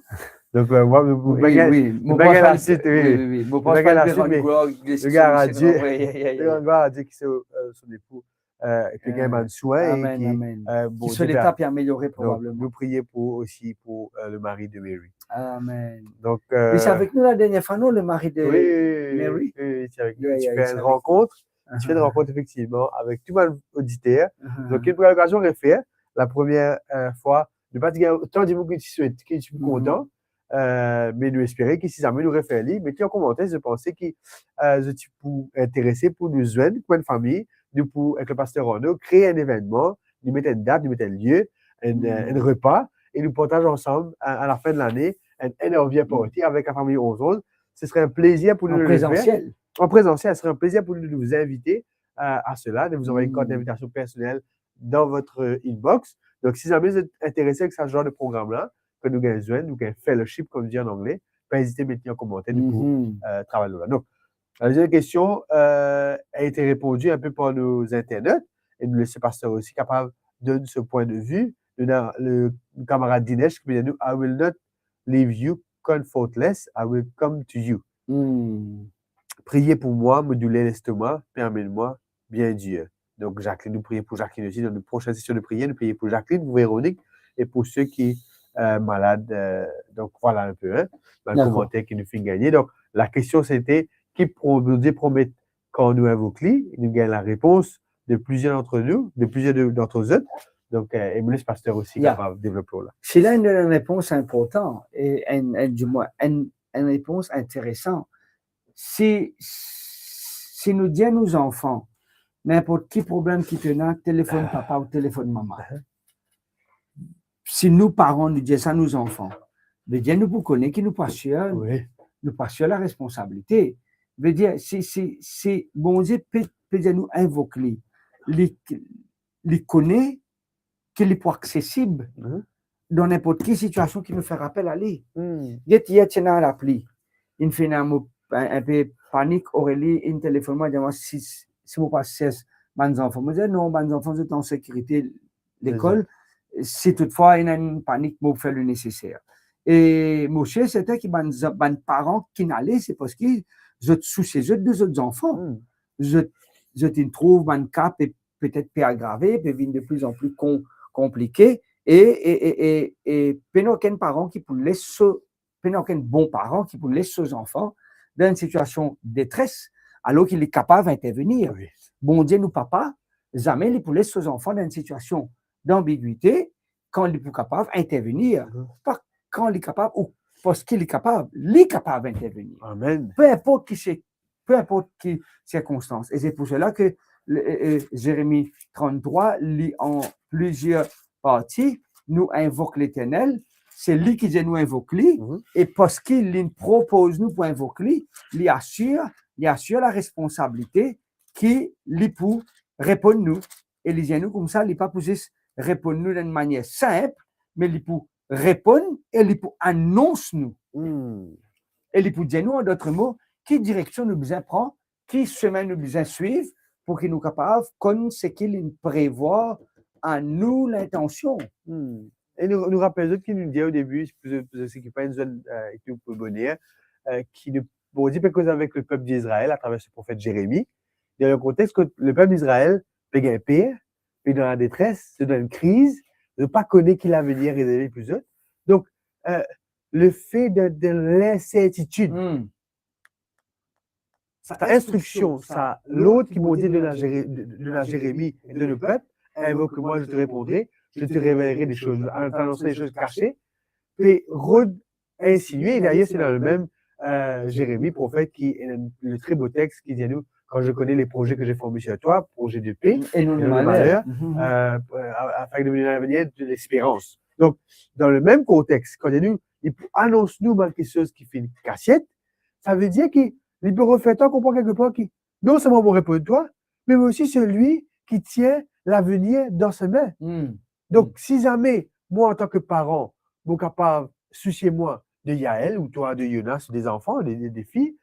Donk, euh, mwa, mo, mo pa gagn, wi, mo pa gagn lasit, wi. Wi, wi, wi. Mo pa gagn lasit, me mo gagn a Die. Wi, wi, wi. Mo rann glwar a Die ki so, euh, son epou, euh, ki gagn bann swin e ki, euh, Bondie pe ameliore'l. Donk, probableman nou priye pou, osi pou, euh, le mari de Mary. Amen. Donk, euh, li ti avek nou la dernie fwa, non, le mari de Mary? Wi, wi, wi, wi, li ti avek nou. Wi, wi, li ti avek nou. Ti fer enn rankont, ti fer enn rankont, efektivman, avek tou bann oditer. Donk, nou pou gagn lokazion refer la premie, euh, fwa. Nou pa ti gagn otan dimoun ki ti swete, ki ti pou kontan. Euh, me nou espere ki si zame nou refer li, met li an komanter, zot panse ki, euh, zot ti pou interese pou nou zwenn kouma enn fami, nou pou, avek le paster Arnaud, kree enn evennman, nou met enn dat, nou met enn lie, enn, euh, enn repa, e nou partaz ansam, a, a la fin de lane, enn, enn end of year party avek la fami onz onz. Ce serait un plaisir pour nous de le faire. En présentiel. En présentiel, ce serait un plaisir pour nous de vous inviter à, à cela, de vous envoyer une carte d'invitation personnelle dans votre, euh, inbox. Donk, si zame zot interese avek sa zanr de program la, ki nou gagn zwenn, nou gagn fellowship, kouma dir an angle, pa ezite met li an komanter, nou pou, euh, travay lor la. Donk, la deuxième question, euh, a été répondue un peu par nos internautes, e nou les paster osi kapav donn so pwin de vi. Nou ena le kamarad Dinesh ki pe dir nou, I will not leave you comfortless, I will come to you. Hmm. Priye pou mwa, mo douler lestoma pe amenn mwa bien dir. Donk, Jacqueline, nou priye pou Jacqueline osi. Dan nou prosenn sesion de priyer, nou priye pou Jacqueline, pou Véronique e pou seki, euh, malad. Euh, donk, vwala enn pe, hein, bann komanter ki nou finn gagne. Dakor. Donk, la kestion, sete, ki pro-, Bondie promet kan nou invok li, nou gagn larepons de plizier dantre nou, de plizier de, dantre zot. Donk, euh, e mo les paster osi kapav devlop lor la. Sela enn, enn repons inportan e enn, enn, dimwin, enn, enn repons interesan. Si, si nou dir nou zanfan, ninport ki problem ki to ena, telefonn papa ou telefonn mama. Si nou paran, nou dir sa nou zanfan, vedir nou pou kone ki nou pa asir, nou pa asir laresponsabilite. Vedir, si, si, si Bondie pe, pe dir nou invok li, li, li kone ki li pou aksesib dan ninport ki sitiasion ki nou fer apel a li. Get, yer ti ena lapli. Inn finn ena mo, enn, enn pe panik, Aurélie inn telefonn mwa, dir mwa si, si mo pa sers bann zanfan. Mo dir, non, bann zanfan, zot an sekirite lekol. Si toutfwa ena enn panik, mo fer le neseser. E mo sir sertin ki bann za-, bann paran kinn ale, se parski zot sousie zot de zot zanfan. Zot, zot inn trouv bann ka pe, petet pe agrave, pe vinn de pli an pli kon-, konplike, e, e, e, e, e pena okenn paran ki pou les so, pena okenn bon paran ki pou les so zanfan dan enn sitiasion detres, alor ki li kapav intervenir. Wi. Bondie nou Papa, zame li pou les so zanfan dan enn sitiasion danbigwite, kan li pou kapav intervenir, pa kan li kapav ou parski li kapav, li kapav intervenir. Amen. Pe inport ki se, pe inport ki sirkonstans. E se pou sela ke le, e, e, Zeremi tranntrwa, li an plizier parti, nou invok Leternel, se li ki dir nou invok li, e parski li propoz nou pou invok li, li asir, li asir laresponsabilite ki li pou reponn nou. E li dir nou koumsa, li pa pou zis reponn nou dan enn manier sinp, me li pou reponn e li pou anons nou. E li pou dir nou, an dot mo, ki direksion nou bizin pran, ki semin nou bizin swiv pou ki nou kapav konn seki li prevwar a nou lintansion. Hmm. E nou, nou rapel zot ki nou dir o debi, pou zot, pou zot ki pa inn zwenn, euh, ek nou pou boner, euh, ki nou, Bondie pe koz avek lepep Izrael atraver so profet Zeremi, dan le kontex kot lepep Izrael pe gagn per, pe dan ladetres, pe dan enn kriz, zot pa kone ki lavenir rezerve pou zot. Donk, euh, lefe de, de linsertitid, Hmm. sa instriksion, sa lord ki Bondie donn a Zere-, donn a Zeremi e donn lepep, invoque-moi, je te répondrai, je te révélerai des choses, anons des choses cachées, pe rod insinie, e dayer se dan le mem, euh, Zeremi, profet, ki, le tre bo text ki dir nou, quand je connais les projets que j'ai formés sur toi, projet de paix E non et non de malèr. malheur, Mhm. euh, euh, afin de donner un avenir de l'espérance. Donk, dan le mem kontex, kan li dir nou, li pou anons nou bann kiksoz ki finn kasiet, sa ve dir ki li pe refer twa konpran kelkepar ki non selman mo reponn twa, me mo osi selwi ki tien lavenir dan so me. Hmm. Donk, si zame mwa, antan ki paran, mo kapav sousie mwa de Yaël, ou twa de Jonas, ou de zanfan, de, de, de fi,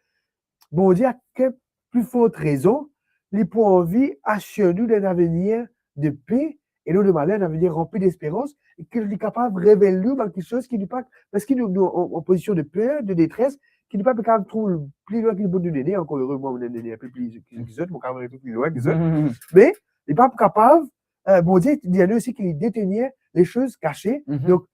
Bondie, a enn pli fort rezon, li pou anvi asir nou dan enn avenir de pe e non de maler, enn avenir ranpli desperans, e ki li kapav revel nou bann kiksoz ki nou pa, parski nou, nou an, an pozision de per, de detres, ki nou pa pe kapav trouv pli lwin ki nou pou nou nene, ankor erezman, mo nene enn pe pli ki, ki zot, mo kapav enn pe pli lwin ki zot. Mhm. Me li pa kapav, euh, Bondie dir nou osi ki li detenir les choses cachées. Mhm. Donk,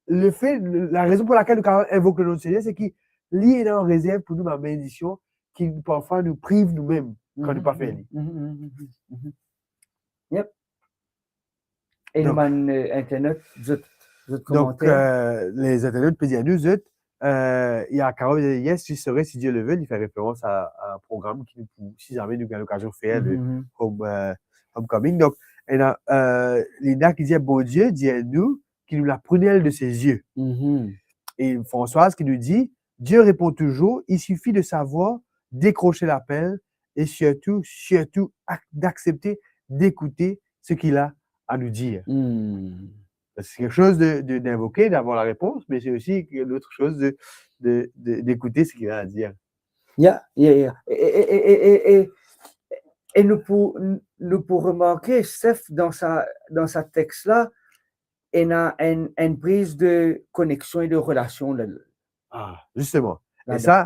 lefe, la rezon pou lakel nou kapav invok le nom de Seigneur, se ki li ena an rezerv pou nou bann benedision ki parfwa nou priv noumem kan nou pa fer li. Mhm, mhm, mhm, mhm. Yep. E Donk, bann, euh, internet, zot, zot donk, komanter. Euh, les internautes pe dir nou, zot, euh, il y a Carole, yes, j'y serai si Dieu le veut, li fer referans a, a program ki nou pou, si zame nou gagn lokazion fer le Mhm, home, euh, homecoming. Donk, ena, euh, Linda ki dir, Bondie dir nou ki nou la prunelle de ses yeux. mhm. Et Françoise qui nous dit, Dieu répond toujours, il suffit de savoir décrocher l'appel et surtout, surtout ac-, d'accepter d'écouter ce qu'il a à nous dire. Hmm. C'est quelque chose de, de, d'invoquer, d'avoir la réponse, mais c'est aussi une autre chose de, de, de, d'écouter ce qu'il a à dire. Ya, ya, ya. E, e, e, e, e, e, e nou pou, nou pou remarke, Steph, dan sa, dan sa text la, ena enn, enn priz de koneksion e de relasion la. Ah, justement. E Ladan. Sa,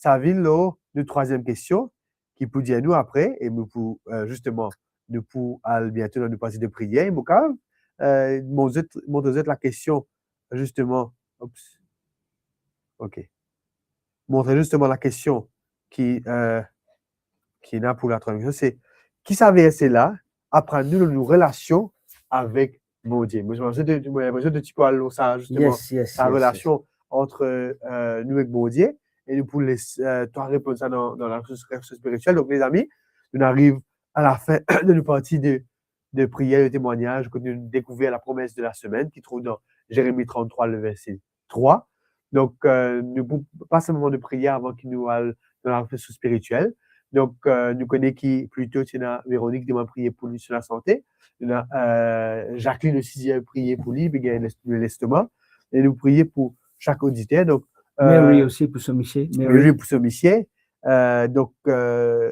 sa vinn lor nou trwaziem kestion, ki pou dir nou apre, e nou pou, euh, justement, nou pou al biento dan nou parti de priyer, mo kapav, euh, montre zot, montre zot la kestion, justement, oops, ok. Montre justement la kestion ki, euh, ki ena pou la trwaziem kestion, se, ki sa verse la aprann nou lor nou relasion avek Bondie? Mo, mo, mo, mo, mo, ti pou al lor sa, justement, Yes, yes, la yes, yes. relasion entre, euh, nou ek Bondie, e nou pou les, euh, twa reponn sa dan, dan la resous, resous spirituel. Donk, lezami, nou ariv a la fin de nou parti de, de priyer, de temwagnaz, kot nou dekouver la promes de la semenn, ki trouv dan Zeremi tranntrwa, le verse trwa. Donk, euh, nou pou pas enn moman de priyer avan ki nou al dan la resous spirituel. Donk, euh, nou kone ki pli to ti ena Véronique demann priye pou li, sou lasante. Nou ena, euh, Jacqueline osi dir priye pou li, li gagn les-, lestoma. E nou priye pou sak oditer. Donk, euh, Mary osi pou so misie. Mary. Mary pou so misie. Euh, donk, euh,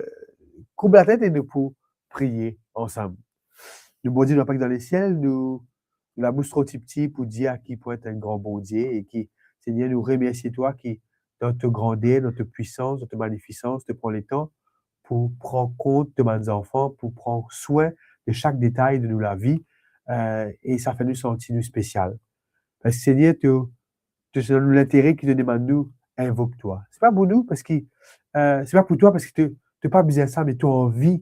kourb latet e nou pou priye ansam. Nou Bondie, nou Papa ki dan lesiel, nou, nou labous tro tipti pou dir a ki pou et enn gran Bondie e ki, Segner, nou remersie twa ki dan to grander, dan to pwisans, dan to manifisans, to pran letan pou pran kont de bann zanfan, pou pran swin de sak detay de nou lavi, euh, e sa fer nou santi nou spesial. Parski, Segner, to, to, se dan nou lintere ki to demann nou invok twa. Se pa pou nou, parski, euh, se pa pou twa, parski to, to pa bizin sa, me to anvi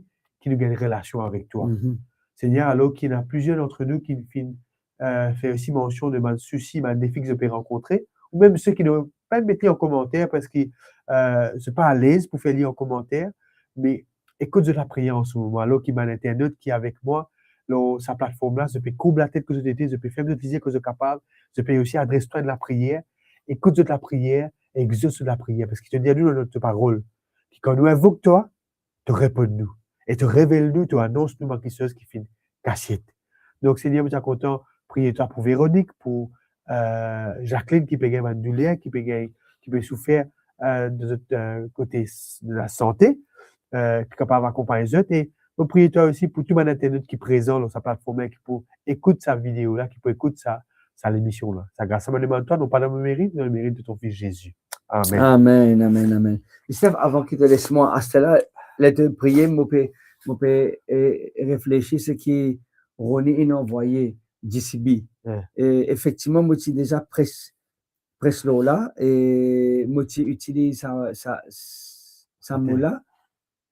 ki nou gagn relasion avek twa. Mhm. Segner, alor ki ena plizier dantre nou ki finn, euh, fer osi mansion de bann sousi, bann defi ki zot pe rankontre, ou mem seki nou pa met li an komanter parski, euh, zot pa alez pou fer li an komanter, me ekout zot lapriyer an se moman. Alor ki bann internaut ki avek mwa lor sa platform la, zot pe kourb latet kot zot ete, zot pe ferm zot lizie kot zot kapav, zot pe osi adres twa enn lapriyer, ekout zot lapriyer, exos zot lapriyer, parski to dir nou dan to parol ki kan nou invok twa, to reponn nou, e to revel nou, to anons nou bann kiksoz ki finn kasiet. Donk, Segner, mo ti a kontan priye twa pou Véronique, pou, euh, Jacqueline ki pe gagn bann douler, ki pe gagn, ki pe soufer, euh, de zot, euh, kote s-, de lasante, euh, ki kapav akonpagn zot, e Mo priye twa osi pou tou bann internat ki prezan lor sa platform la, ki pou ekout sa video la, ki pou ekout sa, sa lemision la. Sa gras la mo demann twa, non pa dan mo merit, dan le merit de ton Fis Zezi. Amen. Amen, amen, amen. Steph, avan ki to les mwa, aster la, ler to priye, mo pe, mo pe, eh, reflesi seki Roni inn anvoye J C B. Yeah. E efektivman, mo ti deza pres, pres lor la, e mo ti itiliz sa, sa, sa mo la,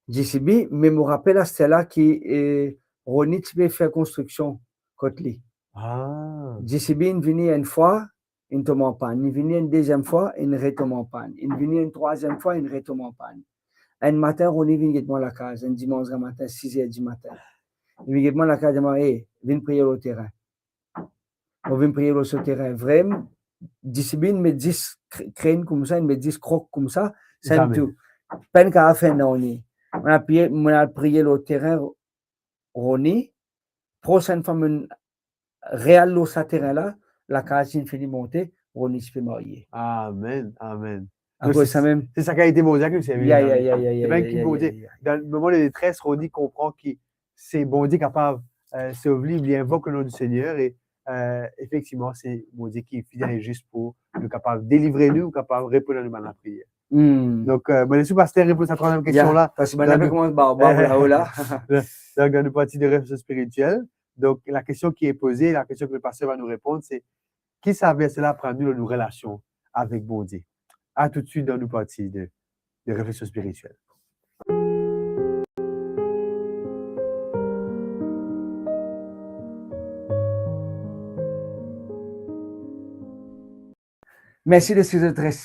J C B, me mo rapel aster la ki, eh, Roni ti pe fer konstriksion kot li. Ah. J C B inn vini enn fwa, inn tom an pann. Inn vini enn deziem fwa, inn retom an pann. Inn vini enn trwaziem fwa, inn retom an pann. Enn matin, Roni vinn get mwa lakaz, enn dimans gramatin, siz er dimatin. Li vinn get mwa lakaz, dir mwa, "Eh, vinn priye lor terin." Mo vinn priye lor so terin. Vremem, J C B inn met zis kr-, krenn koumsa, inn met zis krok koumsa, sa tou. Pena kapav fer nanye. Mo al priye, mo al priye lor terin, Roni, prosenn fwa mo real lor sa terin la, lakaz inn fini monte, Roni ti pe marye. Amen, amen. Akoz se, samem. Se sa ki a ete Bondie ki nou servi. Ya, ya, ya, ya, ya, ya, ya. Dan moman de detres, Roni konpran ki se Bondie kapav, eh, sov li, li invok le nom du Seigneur e, eh, efektivman, se Bondie ki fidel e zis pou nou kapav delivre nou, kapav reponn a nou bann lapriyer. Hmm. Donk, eh, mo les ou, paster, reponn sa trwaziem kestion la. Ya, paski bann la pe koumans barbar, la, oh la. Donk, dan nou parti de refleksion spiritiel, donk, la kestion ki est posée, la kestion ki paster va nou reponn, se, ki sa verse la aprann nou lor nou relasion avek Bondie? A toutswit dan nou parti de, de refleksion spiritiel. Mersi deski zot res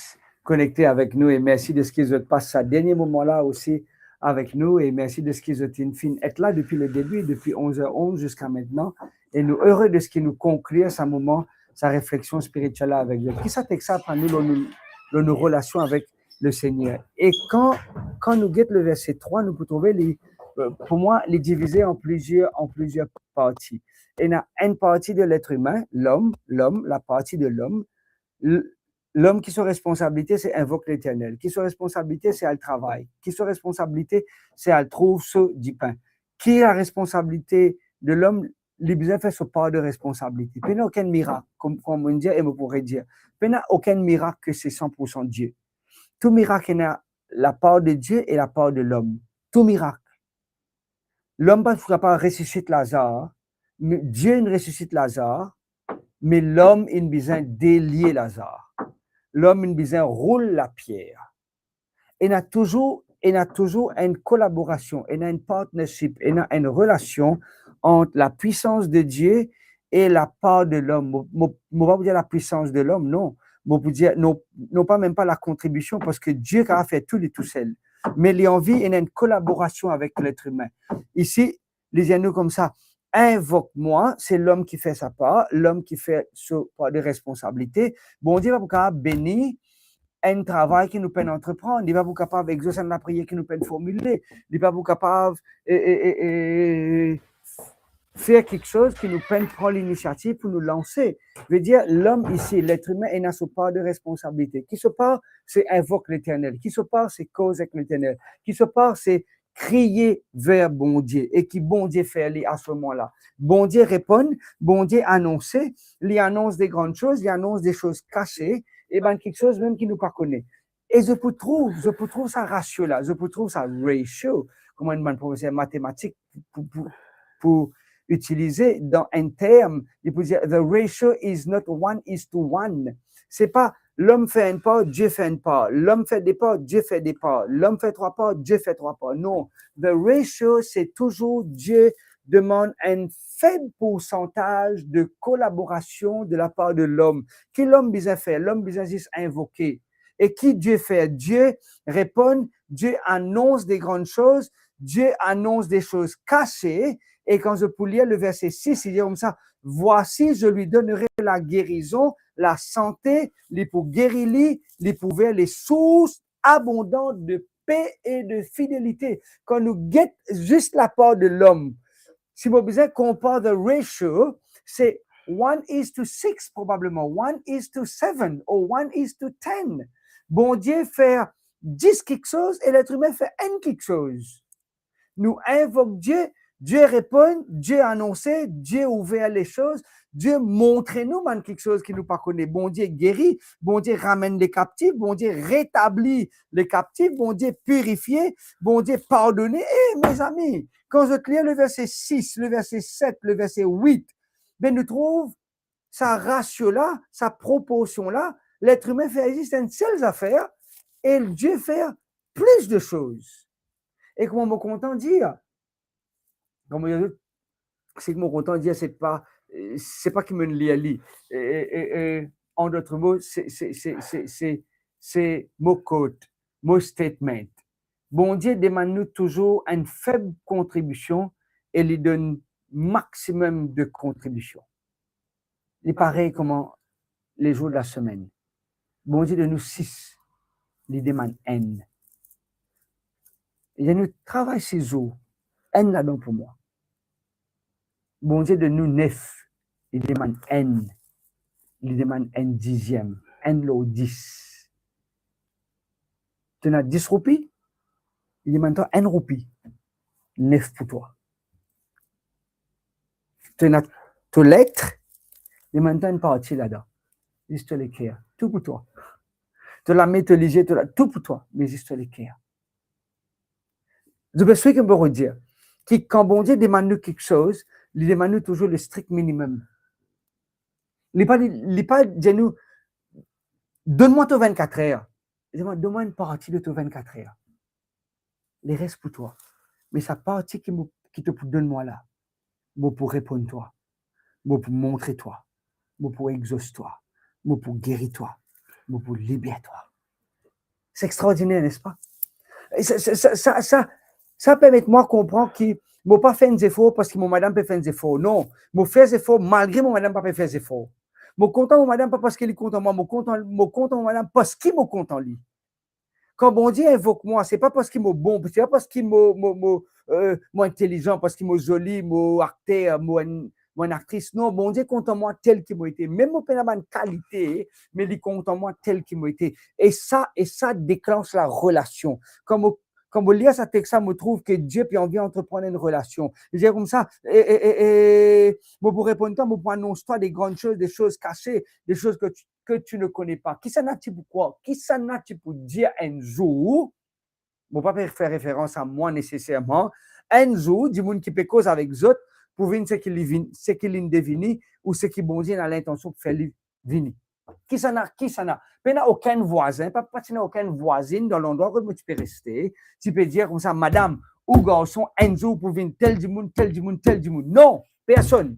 konekte avek nou e mersi deski zot pas sa dernie moman la osi avek nou e mersi deski zot inn finn et la depi le debi, depi onz er onz ziska aster. E nou ere deski nou konklir sa moman, sa refleksion spiritiel la avek zot. Ki sa teks la aprann nou lor nou, lor nou relasion avek le Seigneur? E kan, kan nou get le verse trwa, nou pou trouve li, eh, pou mwa, li divize an plizier, an plizier parti. Ena enn parti de letr imin, lom, lom, la parti de lom. L-, lom ki so responsabilite, se invok Leternel. Ki so responsabilite, se al travay. Ki so responsabilite, se al trouv so dipin. Ki la responsabilite de lom? Li bizin fer so par de responsabilite. Pena okenn mirak, kom, kom mo dir e mo pou redir. Pena okenn mirak ki se san pour san Dieu. Tou mirak ena la par de Dieu e la par de lom. Tou mirak. Lom pa pou kapav resisit Lazar, me Dieu inn resisit Lazar, me lom inn bizin delie Lazar. Lom inn bizin roul lapier. Ena touzour, ena touzour enn kolaborasion, ena enn partnership, ena enn relasion ant la puisans de Dieu e la par de lom. Mo, mo, mo pa pou dir la puisans de lom, non. Mo pou dir, non, non pa, mem pa la kontribision, paski Dieu kapav fer tou li tousel. Me li anvi ena enn kolaborasion avek letr imin. Isi, li dir nou koumsa, invok mwa, se lom ki fer sa par, lom ki fer so par de responsabilite. Bondie pa pou kapav beni enn travay ki nou pena antreprann, li pa pou kapav exos enn lapriyer ki nou pena formile, li pa pou kapav, e, e, e, e, fer kiksoz ki nou pena pran linisiativ pou nou lanse. Vedir, lom isi, letr imin, ena so par de responsabilite. Ki so par? Se invok Leternel. Ki so par? Se koz ek Leternel. Ki so par? Se kriye ver Bondie e ki Bondie fer li a se moman la. Bondie reponn, Bondie anonse, li anons de gran soz, li anons de soz kase, e bann kiksoz mem ki nou pa kone. E zot pou trouv, zot pou trouv sa rasio la, zot pou trouv sa ratio, kouma enn bann profeser matematik pou, pou, pou itilize dan enn term, li pou dir, "The ratio is not one is to one." Se pa lom fer enn par, Dieu fer enn par, lom fer de par, Dieu fer de par, lom fer trwa par, Dieu fer trwa par. Non, the ratio, se touzour Dieu demann enn feb poursantaz de kolaborasion de la par de lom. Ki lom bizin fer? Lom bizin zis invoke. E ki Dieu fer? Dieu reponn, Dieu anons de gran soz, Dieu anons de soz kase, e kan zot pou lir le verse sis, li dir koumsa, "Voici, je lui donnerai la guérison, la santé, li pou geri li, li pou ver les sources abondantes de paix et de fidélité." Kan nou get zis la par de lom, si mo bizin konpar the ratio, se one is to six probableman, one is to seven or one is to ten. Bondie fer dis kiksoz e letr imin fer enn kiksoz. Nou invok Die, Die reponn, Die anonse, Die ouver lesoz, Die montre nou bann kiksoz ki nou pa kone. Bondie geri, Bondie ramenn lekaptif, Bondie retabli lekaptif, Bondie pirifie, Bondie pardone. E, mezami, kan zot lir le verse sis, le verse set, le verse wit, be nou trouv sa rasio la, sa proporsion la, letr imin fer zis enn sel zafer e Die fer plis de soz. E kouma mo kontan dir, kouma mo dir, seki mo kontan dir, se pa, se pa ki mo'nn lir li. E, e, e, e, an dot mo, se, se, se, se, se, se mo quote, mo statement. Bondie demann nou touzour enn feb kontribision e li donn maximum de kontribision. Li parey kouma lezour de lasemenn. Bondie donn nou sis, li demann enn. Li dir nou, travay sis zour, enn ladan pou mwa. Bondie donn nou nef, li demann enn, li demann enn diziem, enn lor dis. To ena dis roupi, li demann twa enn roupi, nef pou twa. To ena to letr, li demann twa enn parti ladan, zis to leker, tou pou twa. To lame, to lizie, to la, tou pou twa, me zis to leker. Zot pe swiv ki mo pe dir, ki kan Bondie demann nou kiksoz, li demann nou touzour le strik minimem. Li pa, li, li pa dir nou, donn mwa to vennkat er. Li dir mwa, donn mwa enn parti de to vennkat er. Leres pou twa. Me sa parti ki mo, ki to pou donn mwa la, mo pou reponn twa. Mo pou montre twa. Mo pou exos twa. Mo pou geri twa. Mo pou liber twa. Se extraordiner, nespa? E sa, sa, sa, sa, sa, sa permet mwa konpran ki mo pa fer enn zefor parski mo madam pe fer enn zefor. Non, mo fer zefor malgre mo madam pa pe fer zefor. Mo kontan mo madam pa parski li kontan mwa, mo kontan, mo kontan mo madam parski mo kontan li. Kan Bondie invok mwa, se pa parski mo bon, se pa parski mo, mo, mo, eh, mo intelizan, parski mo zoli, mo akter, mo enn, mo enn aktris. Non, Bondie kontan mwa tel ki mo ete. Mem mo pena bann kalite, me li kontan mwa tel ki mo ete. E sa, e sa deklans larelasion. Kan mo, kan mo lir sa text la, mo trouv ki Die pe anvi antreprann enn relasion. Li dir koumsa, e, e, e, e, mo pou reponn twa, mo pou anons twa de grann soz, de soz kase, de soz ke tu, que tu ne connais pas. Kisannla ti pou krwar? Kisannla ti pou dir enn zour? Mo pa pe fer referans a mwa neseserman. Enn zour, dimoun ki pe koz avek zot pou vinn seki li vinn, seki li'nn devini ou seki Bondie ena lintansion pou fer li vini. Kisannla, kisannla? Pena okenn vwazin, pa, pa ti ena okenn vwazinn dan landrwa kot mo ti pe reste, ti pe dir koumsa, madam ou garson, enn zour pou vinn tel dimoun, tel dimoun, tel dimoun. Non, personn.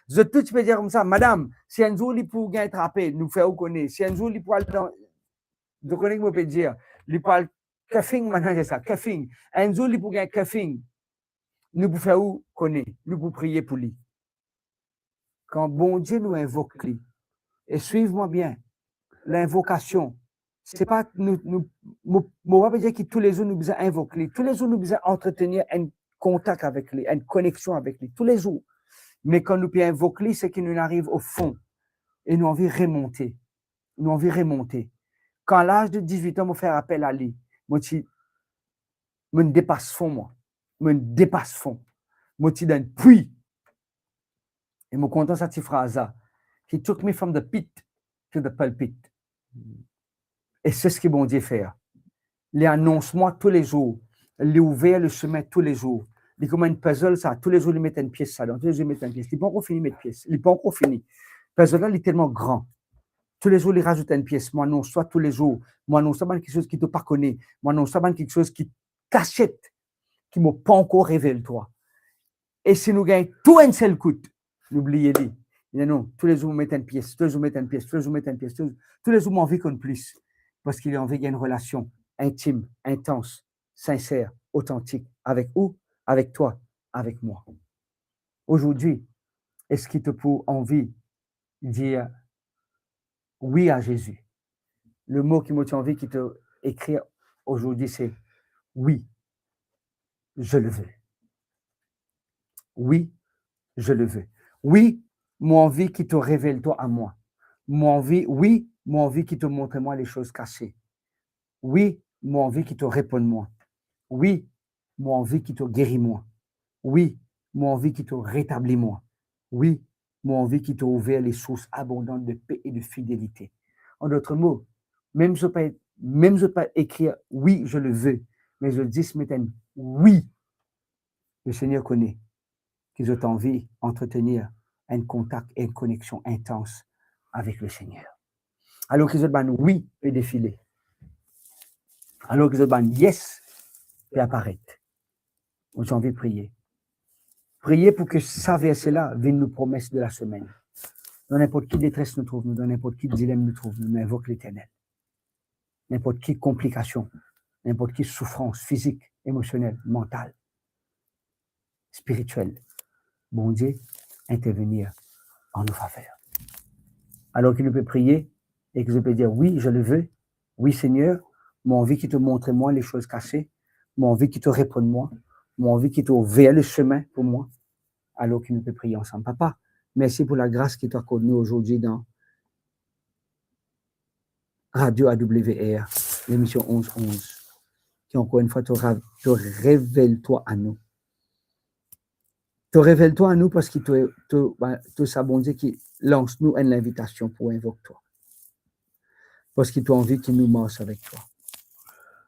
Zot tou ti pe dir koumsa, madam, si enn zour li pou gagn trape, nou fer ou kone. Si enn zour li pou al dan, zot kone ki mo pe dir, li pou al cuffing, mannzan sa, cuffing. Enn zour li pou gagn cuffing, nou pou fer ou kone, nou pou priye pou li. Kan Bondie nou invok li, e swiv mwa bien, linvokasion, se pa nou, nou, mo, mo pa pe dir ki toulezour nou bizin invok li, toulezour nou bizin antretenir enn kontak avek li, enn koneksion avek li, toulezour. Me kan nou pe invok li, seki nou ariv o fon e nou anvi remonte, nou anvi remonte. Kan laz de dizwit an, mo fer apel a li, mo ti, mo'nn depas fon mwa, mo'nn depas fon, mo ti dan enn pwi. E mo kontan sa ti fraz la, "He took me from the pit to the pulpit." E se seki Bondie fer. Li anons mwa toulezour, li ouver le semin toulezour. Li kouma enn puzzle sa, toulezour li met enn pies ladan, toulezour li met enn pies. Li pa ankor fini met pies, li pa ankor fini. Puzzle la, li telman gran. Toulezour li razout enn pies, mo anons twa toulezour, mo anons twa bann kiksoz ki to pa kone, mo anons twa bann kiksoz ki kasiet, ki mo pa ankor revel twa. E si nou gagn tou enn sel kout, nou bliye li. Non, non, toulezour mo met enn pies, toulezour mo met enn pies, toulezour mo met enn pies, toulezour, toulezour mo anvi konn plis. Parski li anvi gagn enn relasion intim, intans, sinser, otantik avek ou, avek twa, avek mwa. Ozordi, eski to pou anvi dir wi a Zezi? Le mo ki mo ti anvi ki to ekrir ozordi, se wi, je le veux. Wi, je le veux. Wi, mo anvi ki to revel twa a mwa. Mo anvi, wi, mo anvi ki to montre mwa lesoz kase. Wi, mo anvi ki to reponn mwa. Wi, mo anvi ki to geri mwa. Wi, mo anvi ki to retabli mwa. Wi, mo anvi ki to ouver les sources abondantes de paix et de fidélité. En d'autres mots, mem zot pa, mem zot pa ekrir « Oui, je le veux », me zot zis met enn « wi », Lesegner kone ki zot anvi antretenir enn kontak, enn koneksion intans avek Lesegner. Alor ki zot bann wi pe defile, alor ki zot bann yes pe aparet, mo ti anvi priye. Priye pou ki sa verse la vinn nou promes de lasemenn. Dan ninport ki detres nou trouv nou, dan ninport ki dilem nou trouv nou, nou invok Leternel. Ninport ki konplikasion, ninport ki soufrans fizik, emosionel, mantal, spiritiel, Bondie intervenir an nou faver. Alor ki nou pe priye e ki zot pe dir « Oui, je le veux. Oui, Seigneur, mo anvi ki to montre mwa les choses cachées. Mo anvi ki to reponn mwa. Mo anvi ki to ouver lesemin pou mwa. » Alor ki nou pe priye ansam. Papa, mersi pou lagras ki to akord nou azordi dan Radio A W R, lemision onz onz, ki ankor enn fwa to ra-, to revel twa a nou. To revel twa a nou parski to, to, ba, to sa Bondie ki lans nou enn linvitasion pou invok twa. Parski to anvi ki nou mars avek twa.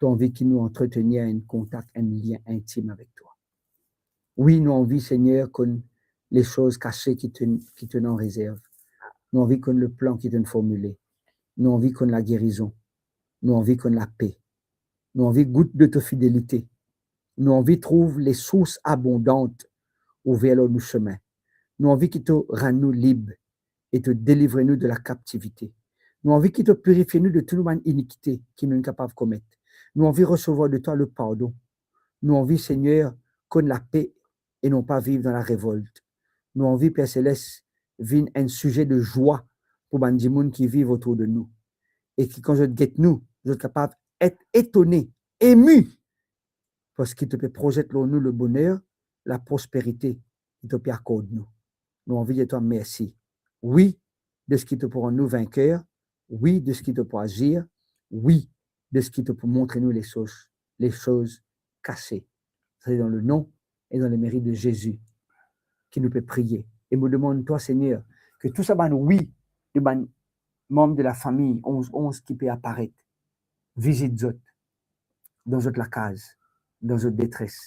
To anvi ki nou antretenir enn kontak, enn lien intim avek twa. Wi, nou anvi, Segner, konn les choses cachées ki to, ki to ena an rezerv. Nou anvi konn leplan ki to ena formile. Nou anvi konn lagerizon. Nou anvi konn lape. Nou anvi gout de to fidelite. Nou anvi trouv les sources abondantes ouver lor nou semin. Nou anvi ki to rann nou lib e to delivre nou de lakaptivite. Nou anvi ki to pirifie nou de tou nou bann inikite ki nou kapav komet. Nou anvi resevwar de twa lepardon. Nou anvi, Segner, konn lape e non pa viv dan larevolt. Nou anvi, Per Seles, vinn enn size de zwa pou bann dimoun ki viv otour de nou. E ki kan zot get nou, zot kapav et etone, emi, parski to pe prozet lor nou leboner, laprosperite ki to pe akord nou. Nou anvi dir twa mersi. Wi, de seki to pou rann nou vinker. Wi, de seki to pou azir. Wi, de seki to pou montre nou les choses, les choses cachées. Se dan le nom et dans le mérite de Jésus ki nou pe priye. E mo demann twa, Segner, ki tou sa bann wi de bann manm de lafami onz onz ki pe aparet, vizit zot dan zot lakaz, dan zot detres,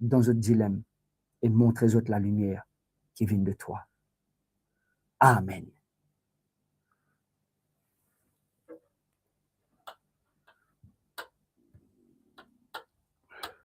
dan zot dilem, e montre zot lalimier ki vinn de twa. Amen.